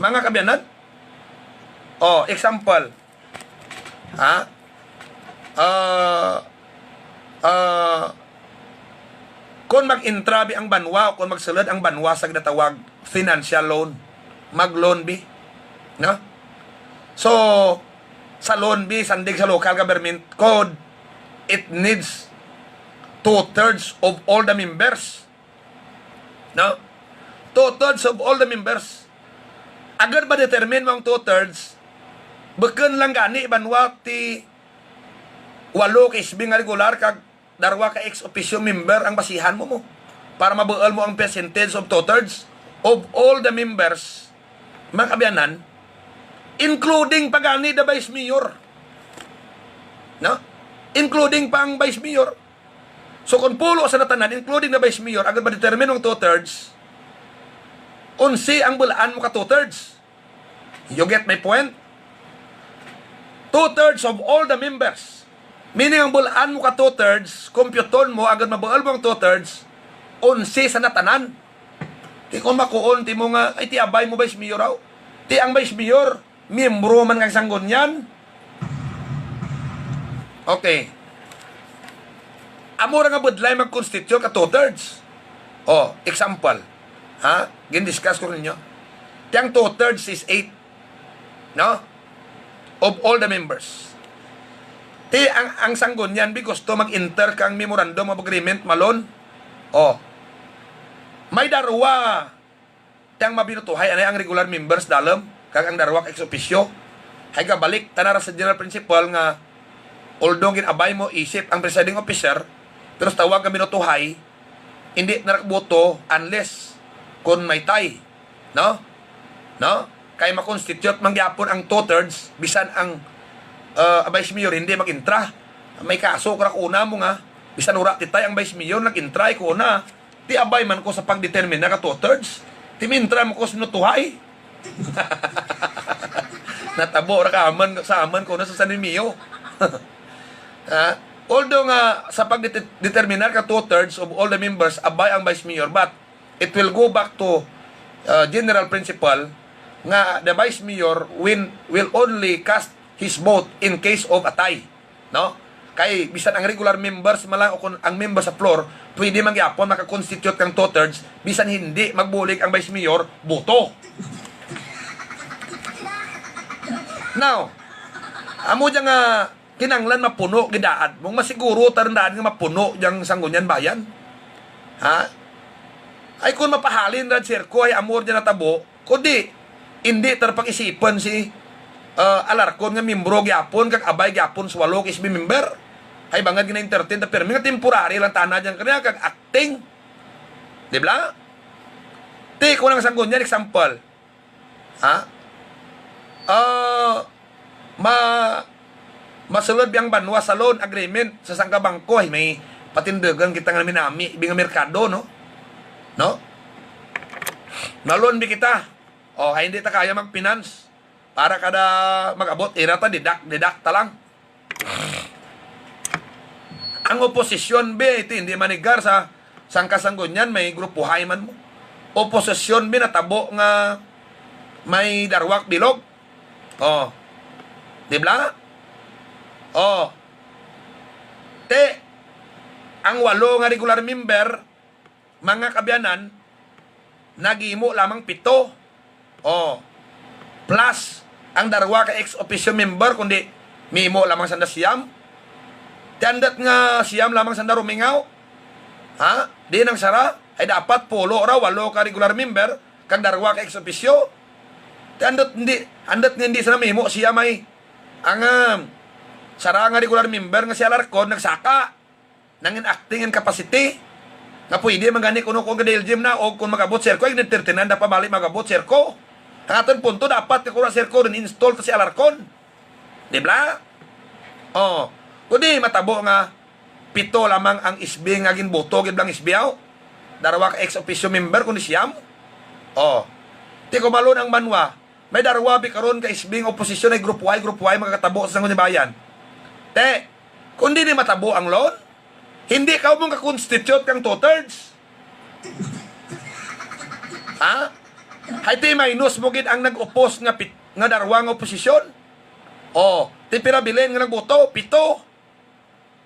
Mga kaabyanan? Oh, example. Ha? Ah, ah, kung mag-intra bi ang Banwa o kung magsulod ang Banwa sa ginatawag financial loan, mag-loan bi. No? So, sa loan bi, sandig sa local government code, it needs two-thirds of all the members. No? Two-thirds of all the members. Agod ma-determine mo ang two-thirds, bukon lang gani, Banwa, ti walo ka S B nga regular kag darwa ka ex officio member ang basihan mo mo para mabuol mo ang percentage of two-thirds of all the members, mga kaabyanan, including pa gani the vice mayor. No? Including pa ang vice mayor. So, kung pulo sa natanan, including the vice mayor, agad ma-determine ang two-thirds, unsi ang bulaan mo ka two-thirds? You get my point? Two-thirds of all the members. Meaning, ang bulaan mo ka two-thirds, kompyuton mo, agad mabuol mo ang two-thirds, unsi sa natanan. Ti kung makuon, ti mo nga, ay, ti abay mo vice mayor, aw. Ti ang vice mayor, miyembro man kang Sangguniang. Okay. Amo ra nga budlay mag-constitute ka two-thirds. Oh, example. Ha? Gin-discuss ko ninyo. Ti ang two-thirds is eight. No? Of all the members. Ti ang, ang Sangguniang bi gusto mag-enter kang memorandum of agreement, malon. Oh. May darwa ti ang mabinutuhay, anay ang regular members, dalom, kag ang darwa ka ex officio. Hay gabalik, tana ra sa general principle nga, although gin-abay mo isip ang presiding officer, pero sa tawag nga binutuhay, hindi na nagboto unless kung may tie. No? No? Kay ma-constitute man gyapon ang two-thirds, bisan ang, uh, vice mayor hindi mag-intra. May kaso ko ra kuna mo nga, bisan wala ti tie ang vice mayor, nag-intra ko na. Ti abay man ko sa pagdetermine na ka two-thirds. Ti mintra mo ko sa binutuhay. Natabo ra ka aman, sa aman ko na sa San Remigio. Ha? Although nga sa pagdeterminar ka two-thirds of all the members, abay ang vice mayor, but it will go back to, uh, general principle nga the vice mayor win, will only cast his vote in case of a tie. No? Kay bisan ang regular members man lang o kung ang member sa floor, pwede man gyapon maka-constitute kang two-thirds, bisan hindi magbulig ang vice mayor, boto. Now, amo dyan nga kinanglan mapuno, gidaad mong masiguro ta rin daan nga mapuno dyang Sangguniang Bayan. Ha? Ay, kung mapahalin rad, sir, ko ay amor dyan natabo, kundi, hindi ta pag-isipan si, ah, Alarcon nga membro gyapon, kag abay gyapon sa walo ka S B member. Ay, bangad nga na-entertain, ta pirmi nga temporary lang tana dyan kaniya, kag acting. Di ba? Ti, kung ang Sangguniang, example. Ha? Ah, ma-, masulod bi ang banwa sa loan agreement sa sangka bangko, ay may patindugan kita nga nami-nami, bi nga merkado, no? No? Ma-loan bi kita. O, ay hindi ta kaya mag-finance. Para kada mag-abot, ira ta, deduct, deduct ta lang. ang oposisyon, be, ito hindi manigar sa sangka Sanggunian, may grupuhay man mo. Oposisyon, be, natabo nga may darwa ka bilog. Oh. Di bala? Oh. Te, ang walo nga regular member, mga kaabyanan, naghimo lamang pito. Oh. Plus, ang darwa ka ex officio member, kundi mihimo lamang sanda siyam. Ti andut nga siyam lamang sanda rumingaw. Ha? Di nang sara, ay dapat pulo ra, walo ka regular member, kag darwa ka ex officio. Ti andut hindi, andut nga hindi sila mihimo, siyam ay ang, um, sara nga regular member nga si Alarcon nagsaka. Nangin acting in capacity. Nga pwede man gani kuno kung ga-Dale Gym na o kung mag-abot, sir, ko, ay nagtirtinan na pabalik mag-abot, sir, ko. Ang aton punto, dapat nga kung, sir, ko, rin install to si Alarcon. Di bala? Oh. Kundi matabo nga pito lamang ang S B nga ginboto, gid lang S B, aw. Darwa ka ex officio member, kundi siyam. Oh. Ti kumalon ang banwa. May darwa bi karon ka S B nga oposisyon ay grupo Y, grupo Y, magkatabo sa Sangguniang Bayan. Te, kung di ni matabo ang loan, hindi ka mo ka-constitute kang two-thirds. Ha? Hay, ti minus mo gid ang nag-oppose nga pit-, nga darwa nga oposisyon. Oh, ti pira bilin nga nagboto? Pito.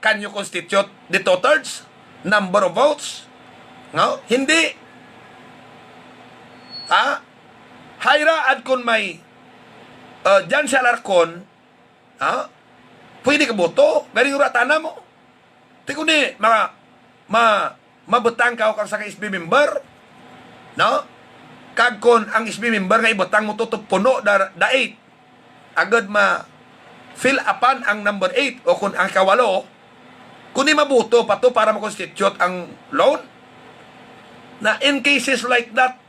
Can you constitute the two-thirds number of votes? No? Hindi. Ha? Hay ra, ad, kun may, uh, dyan si Alarcon, ha? Pwede ka boto. Galing ura tana mo. Ti kundi, ma, ma, mabutang ka o kang sa ka S B member, no? Kag kon ang S B member nga ibutang mo to, to puno da, da eight, agud ma-fill upan ang number eight o kon ang kawalo, kundi mabuto pa to para ma-constitute ang loan. Na in cases like that,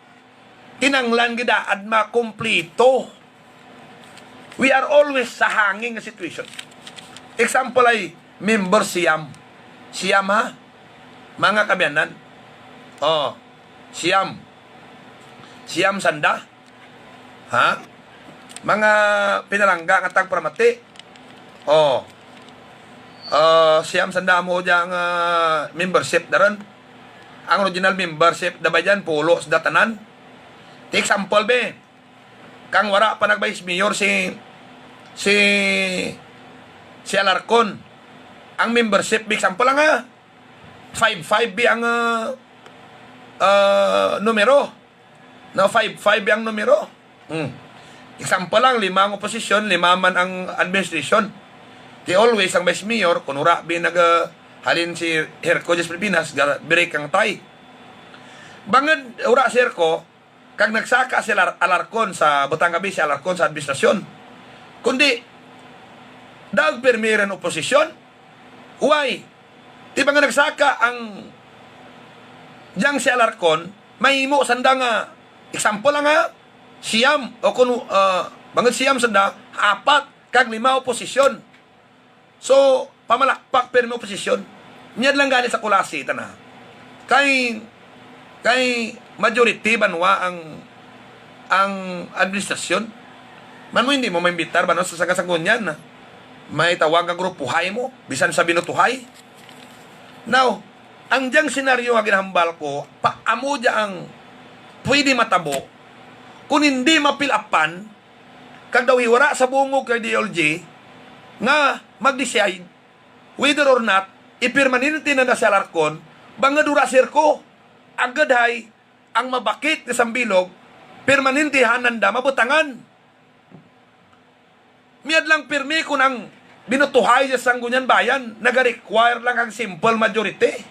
kinanglan gid daad makumplito. We are always sa hanging nga situation. Example ay member siyam. Siyam, ha? Mga kaabyanan. Oh, siyam. Siyam sanda. Ha? Mga pinalangga nga tagparamati. Oh. Ah, siyam sanda mo dyan, ah, membership daron. Ang original membership da ba dyan, pulo sa datanan. Ti example, be. Kang wara pa nag-vice mayor si, si, si Alarcon. Ang membership, be, example lang, ha. Five five, be, ang, ah, ah, numero. No, five five ang numero. Hmm. Example lang, lima ang oposisyon, lima man ang administration. Ti always ang vice mayor, kung wara bi nag, ah, halin si Herco dyan sa Pilipinas, ga-, break ang tie. Bangod wara si Herco, kag nagsaka si Alar-, Alarcon sa butang gabi, si Alarcon sa administrasyon. Kundi, daog pirmi rin oposisyon. Why? Di ba nga nagsaka ang diyang si Alarcon, mahimo sanda nga, example lang ha, siyam, o kung, ah, bangod siyam sanda, apat, kag lima oposisyon. So, pamalakpak pirmi oposisyon. Niyad lang gani sa Culasi, tana. Kay, kay majority banwa ang, ang administrasyon. Man mo, hindi mo maimbitar ba, no, sa Sagasagunyan? May tawag nga grupuhay mo, bisan sa binutuhay. Now, ang diyang senaryo nga ginahambal ko, pa, amo dya ang pwede matabo kung hindi mapilapan kag daw hiwara sa bungog kay D L G nga mag-decide whether or not ipermanente na na si Alarcon, bangod wara si Herco. Agad hay ang mabakit nga sambilog, permanente hananda mabutangan. Miad lang pirmi kun ang binutuhay sa Sangguniang Bayan nagarequire lang ang simple majority.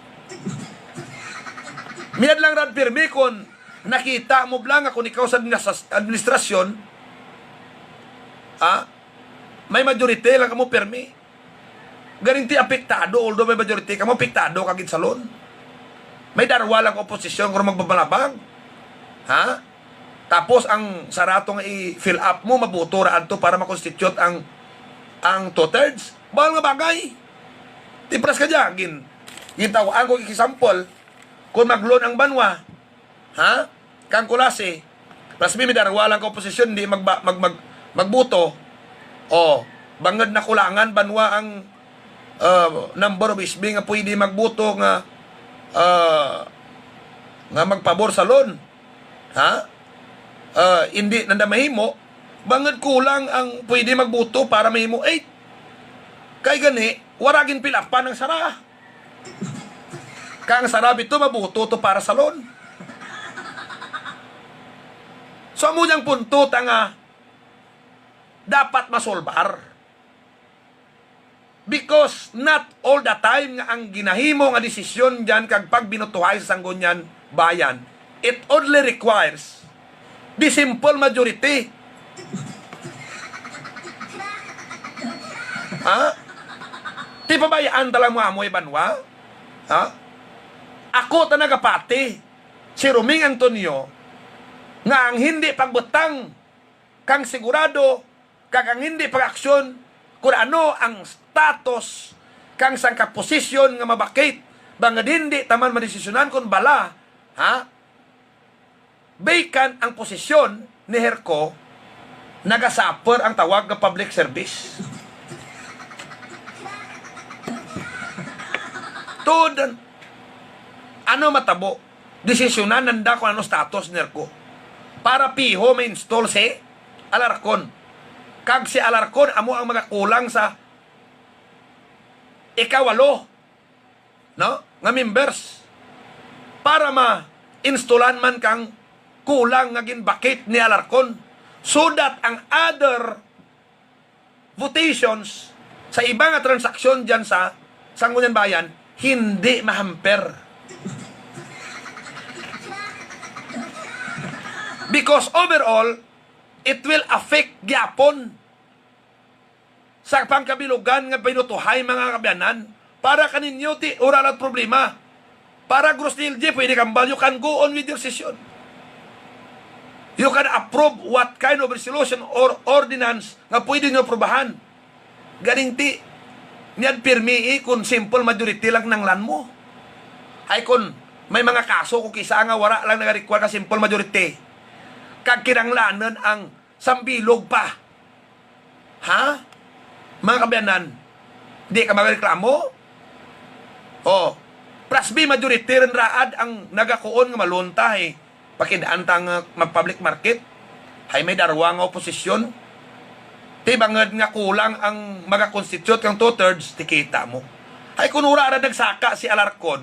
Miad lang rad pirmi kun nakita mo bala nga kun ikaw sa adminis-, administrasyon, ah, may majority lang kamo pirmi. Garing ti apektado, although may majority kamo, apektado ka gid sa loan. May darwa lang oposisyon kung magbabalabag. Ha? Tapos ang sarato nga i-fill up mo, mabuto ra adto para ma-constitute ang, ang two-thirds. Bahal nga bagay. Tipras ka dyan. Gin, gintaw-an ko example, kung mag-loan ang banwa, ha? Kang Culasi, plus may darwa lang ka oposisyon, di magba-, mag-, mag-, magbuto. O, bangod nakulangan banwa ang, ah, number of S B nga pwede magboto nga, ah, nga magpabor sa loan. Ha? Ah, hindi na mahimo. Bangod kulang ang pwede magboto para mahimo eight. Kay gani, wala gin pilapan ang sara. Kang sara bito maboto to para sa loan. So, amo yang punto ta nga dapat masolbar. Because not all the time nga ang ginahimo nga desisyon dyan kag pagbinutuhay sa Sangguniang Bayan, it only requires the simple majority. Ha? Ti pabayaan ta lang mo amoy banwa? Ha? Ako ta nagapati, si Roming Antonio, nga ang hindi pagbutang kang sigurado kag ang hindi pag-aksyon kung ano ang status kang sangka posisyon nga mabakit, bangod hindi taman madesisyonan kung bala, ha? Vacant ang posisyon ni Herco, nagasapper ang tawag nga public service. Tuod, ano matabo? Desisyonan nanda kung ano status ni Herco. Para piho ma-install si Alarcon. Kag si Alarcon amo ang magakulang sa ikawalo, no, nga members para ma-installan man kang kulang nga ginbakit ni Alarcon, so that ang other votations sa iba nga transaksyon dyan sa Sangguniang Bayan hindi mahamper. Because overall, it will affect gyapon sa pangkabilugan nga binutuhay, mga kaabyanan. Para kaninyo, ti, wala lang problema. Para Gros L G, pwede kambal, you can go on with your session. You can approve what kind of resolution or ordinance nga pwede nyo aprobahan. Ganing ti, niyan pirmi, eh, kung simple majority lang kinahanglan mo. Ay kung may mga kaso kung kisa nga wala lang nag-require ka simple majority, kag kinahanglanon ang sambilog pa. Ha? Mga kaabyanan, di ka magreklamo? Oh, plus B majority rin raad ang nagakuon nga malunta, eh. Pakidaan ta nga mag-public market. Hay may darwa nga oposisyon. Ti bangod nga kulang ang maka-constitute kang two-thirds, ti kita mo. Hay kun wala ra nagsaka si Alarcon,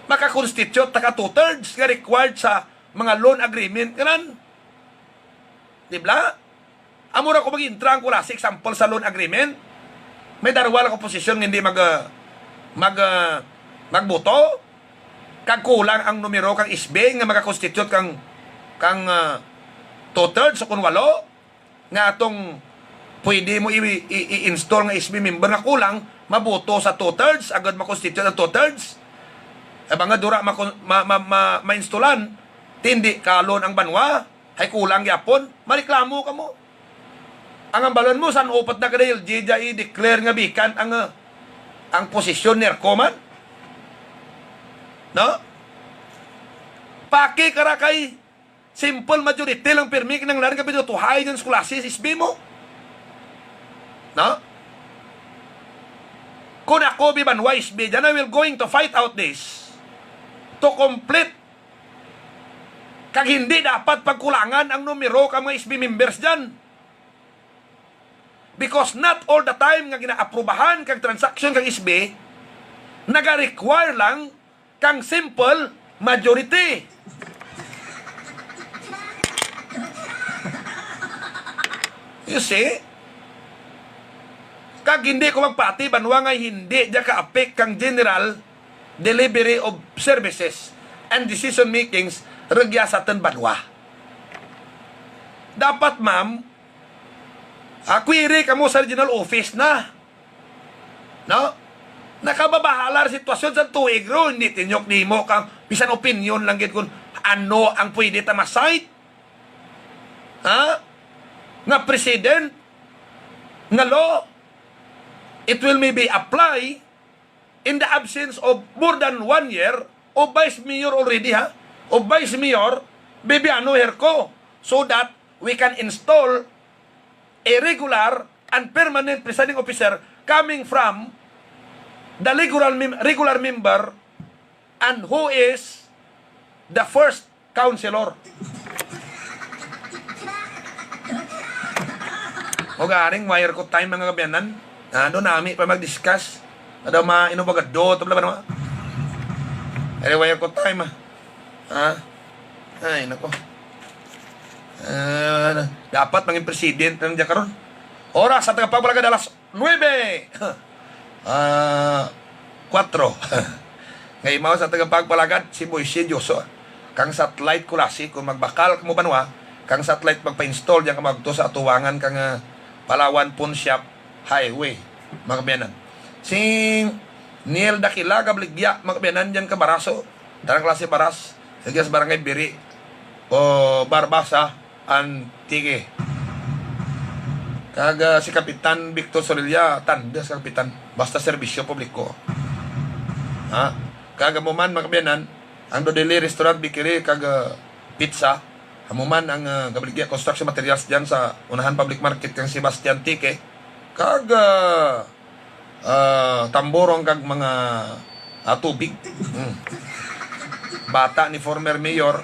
maka-constitute ta ka two-thirds nga required sa mga loan agreement kanan. Di ba? Amo ra ko mag-intra ang kulasi, example sa loan agreement. May darwa lang ka posisyon nga hindi mag, ah, mag, ah, magboto. Kag kulang ang numero kang S B nga maka-constitute kang, kang, ah, two-thirds o kung walo nga atong pwede mo i, i, i-install nga S B member nga kulang, maboto sa two-thirds, agud ma-constitute ang two-thirds. E, bangod wala ma, ma, ma, ma, ma-installan, ti hindi ka loan ang banwa, hay kulang gyapon, mareklamo ka mo. Ang hambalon mo, san upat na ka L G dya i-declare nga vacant ang, ah, ang posisyon ni Herco man? No? Paki ka ra kay simple majority lang pirmi kinahanglan nga binutuhay dyan sa kulasi sa S B mo. No? Kung ako, bibanwa S B dyan, I will going to fight out this to complete. Kag hindi dapat pagkulangan ang numero ka mga S B members dyan. Because not all the time nga ginaaprubahan kag transaction kag S B, naga-require lang kang simple majority. You see? Kag hindi ko magpati, banwa, nga hindi dya ka-affect kang general delivery of services and decision makings rugya sa aton banwa. Dapat, ma'am, ah, query kamo sa regional office na. No? Nakababahala ang sitwasyon sa tuig ro, hindi tinyok nimo kang bisan opinion lang gid kung ano ang pwede ta ma-cite. Ha? Nga president, nga law, it will maybe apply in the absence of more than one year of vice mayor already, ha? Of vice mayor, Bibiano Herco, so that we can install a regular and permanent presiding officer coming from the regular, mem- regular member and who is the first councilor. O garing, wire ko time, mga kaabyanan. Ah, doon nami pa mag-discuss. Ada ma inubagado to, bla ba? Ay, wire ko time, ah. Ha? Ay, nako. Ah, dapat maging president lang dyan karon. Oras sa tagapagpalagad, alas nuebe. Ah, kuwatro. Nga imaw sa tagapagpalagad, si Moise Dioso. Kang satellite kulasi, kung magbakal ka mo banwa, kang satellite magpa-install, diyan ka magto sa atuwangan kang, ah, Palawan Pawnshop Highway, mga kaabyanan. Si Neil Dakila, Gabligya, mga kaabyanan, diyan ka baraso. Tanang klase baras. Sa Barangay Biri o Barbasa, Antique. Kag, ah, si Kapitan Victor Solilla, tanda sa Kapitan. Basta serbisyo publiko. Ha? Kag amo man, mga kaabyanan, ang Dodeli Restaurant, Bakery, kag, ah, Pizza. Amo man ang, ah, Gabligya Construction Materials dyan sa unahan public market kang Sebastian Antique. Kag, ah, ah, tamborong kag mga, ah, tubig. Hmm. Bata ni former mayor,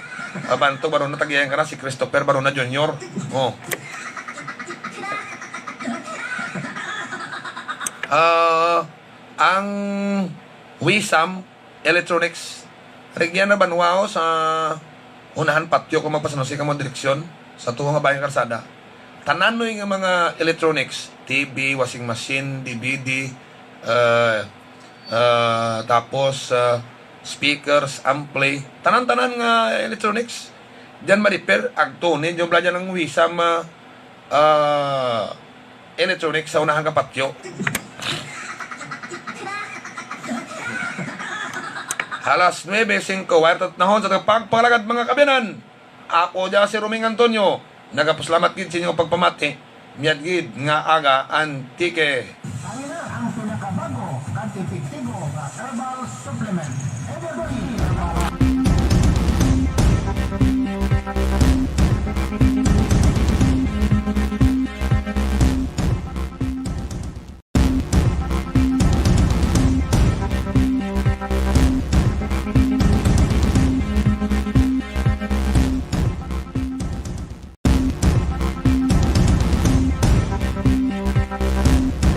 ah, Bantog Barona, tagiyan ka na si Christopher Barona Junior. Oh. Ah, ang Wisam Electronics, Regina Banwao sa unahan patyo kung magpasanusi ka mo direksyon sa tuo nga bayan karsada. Tananoy nga mga electronics, T V, washing machine, D V D, uh, uh, tapos, uh, speakers, ampli, tanan-tanan nga electronics. Diyan ma-repair, agto ni, diyan bala dyan ang Wisam, uh, uh, electronics sa unahan ka patyo. Alas nuebe singko, wire tatatnahon sa pagpangalagad, mga kaabyanan. Ako dya si Roming Antonio. Nagapasalamat gid sa inyong pagpamati. Miyad gid nga aga, Antique. Kami na ang pinakabago kag epektibo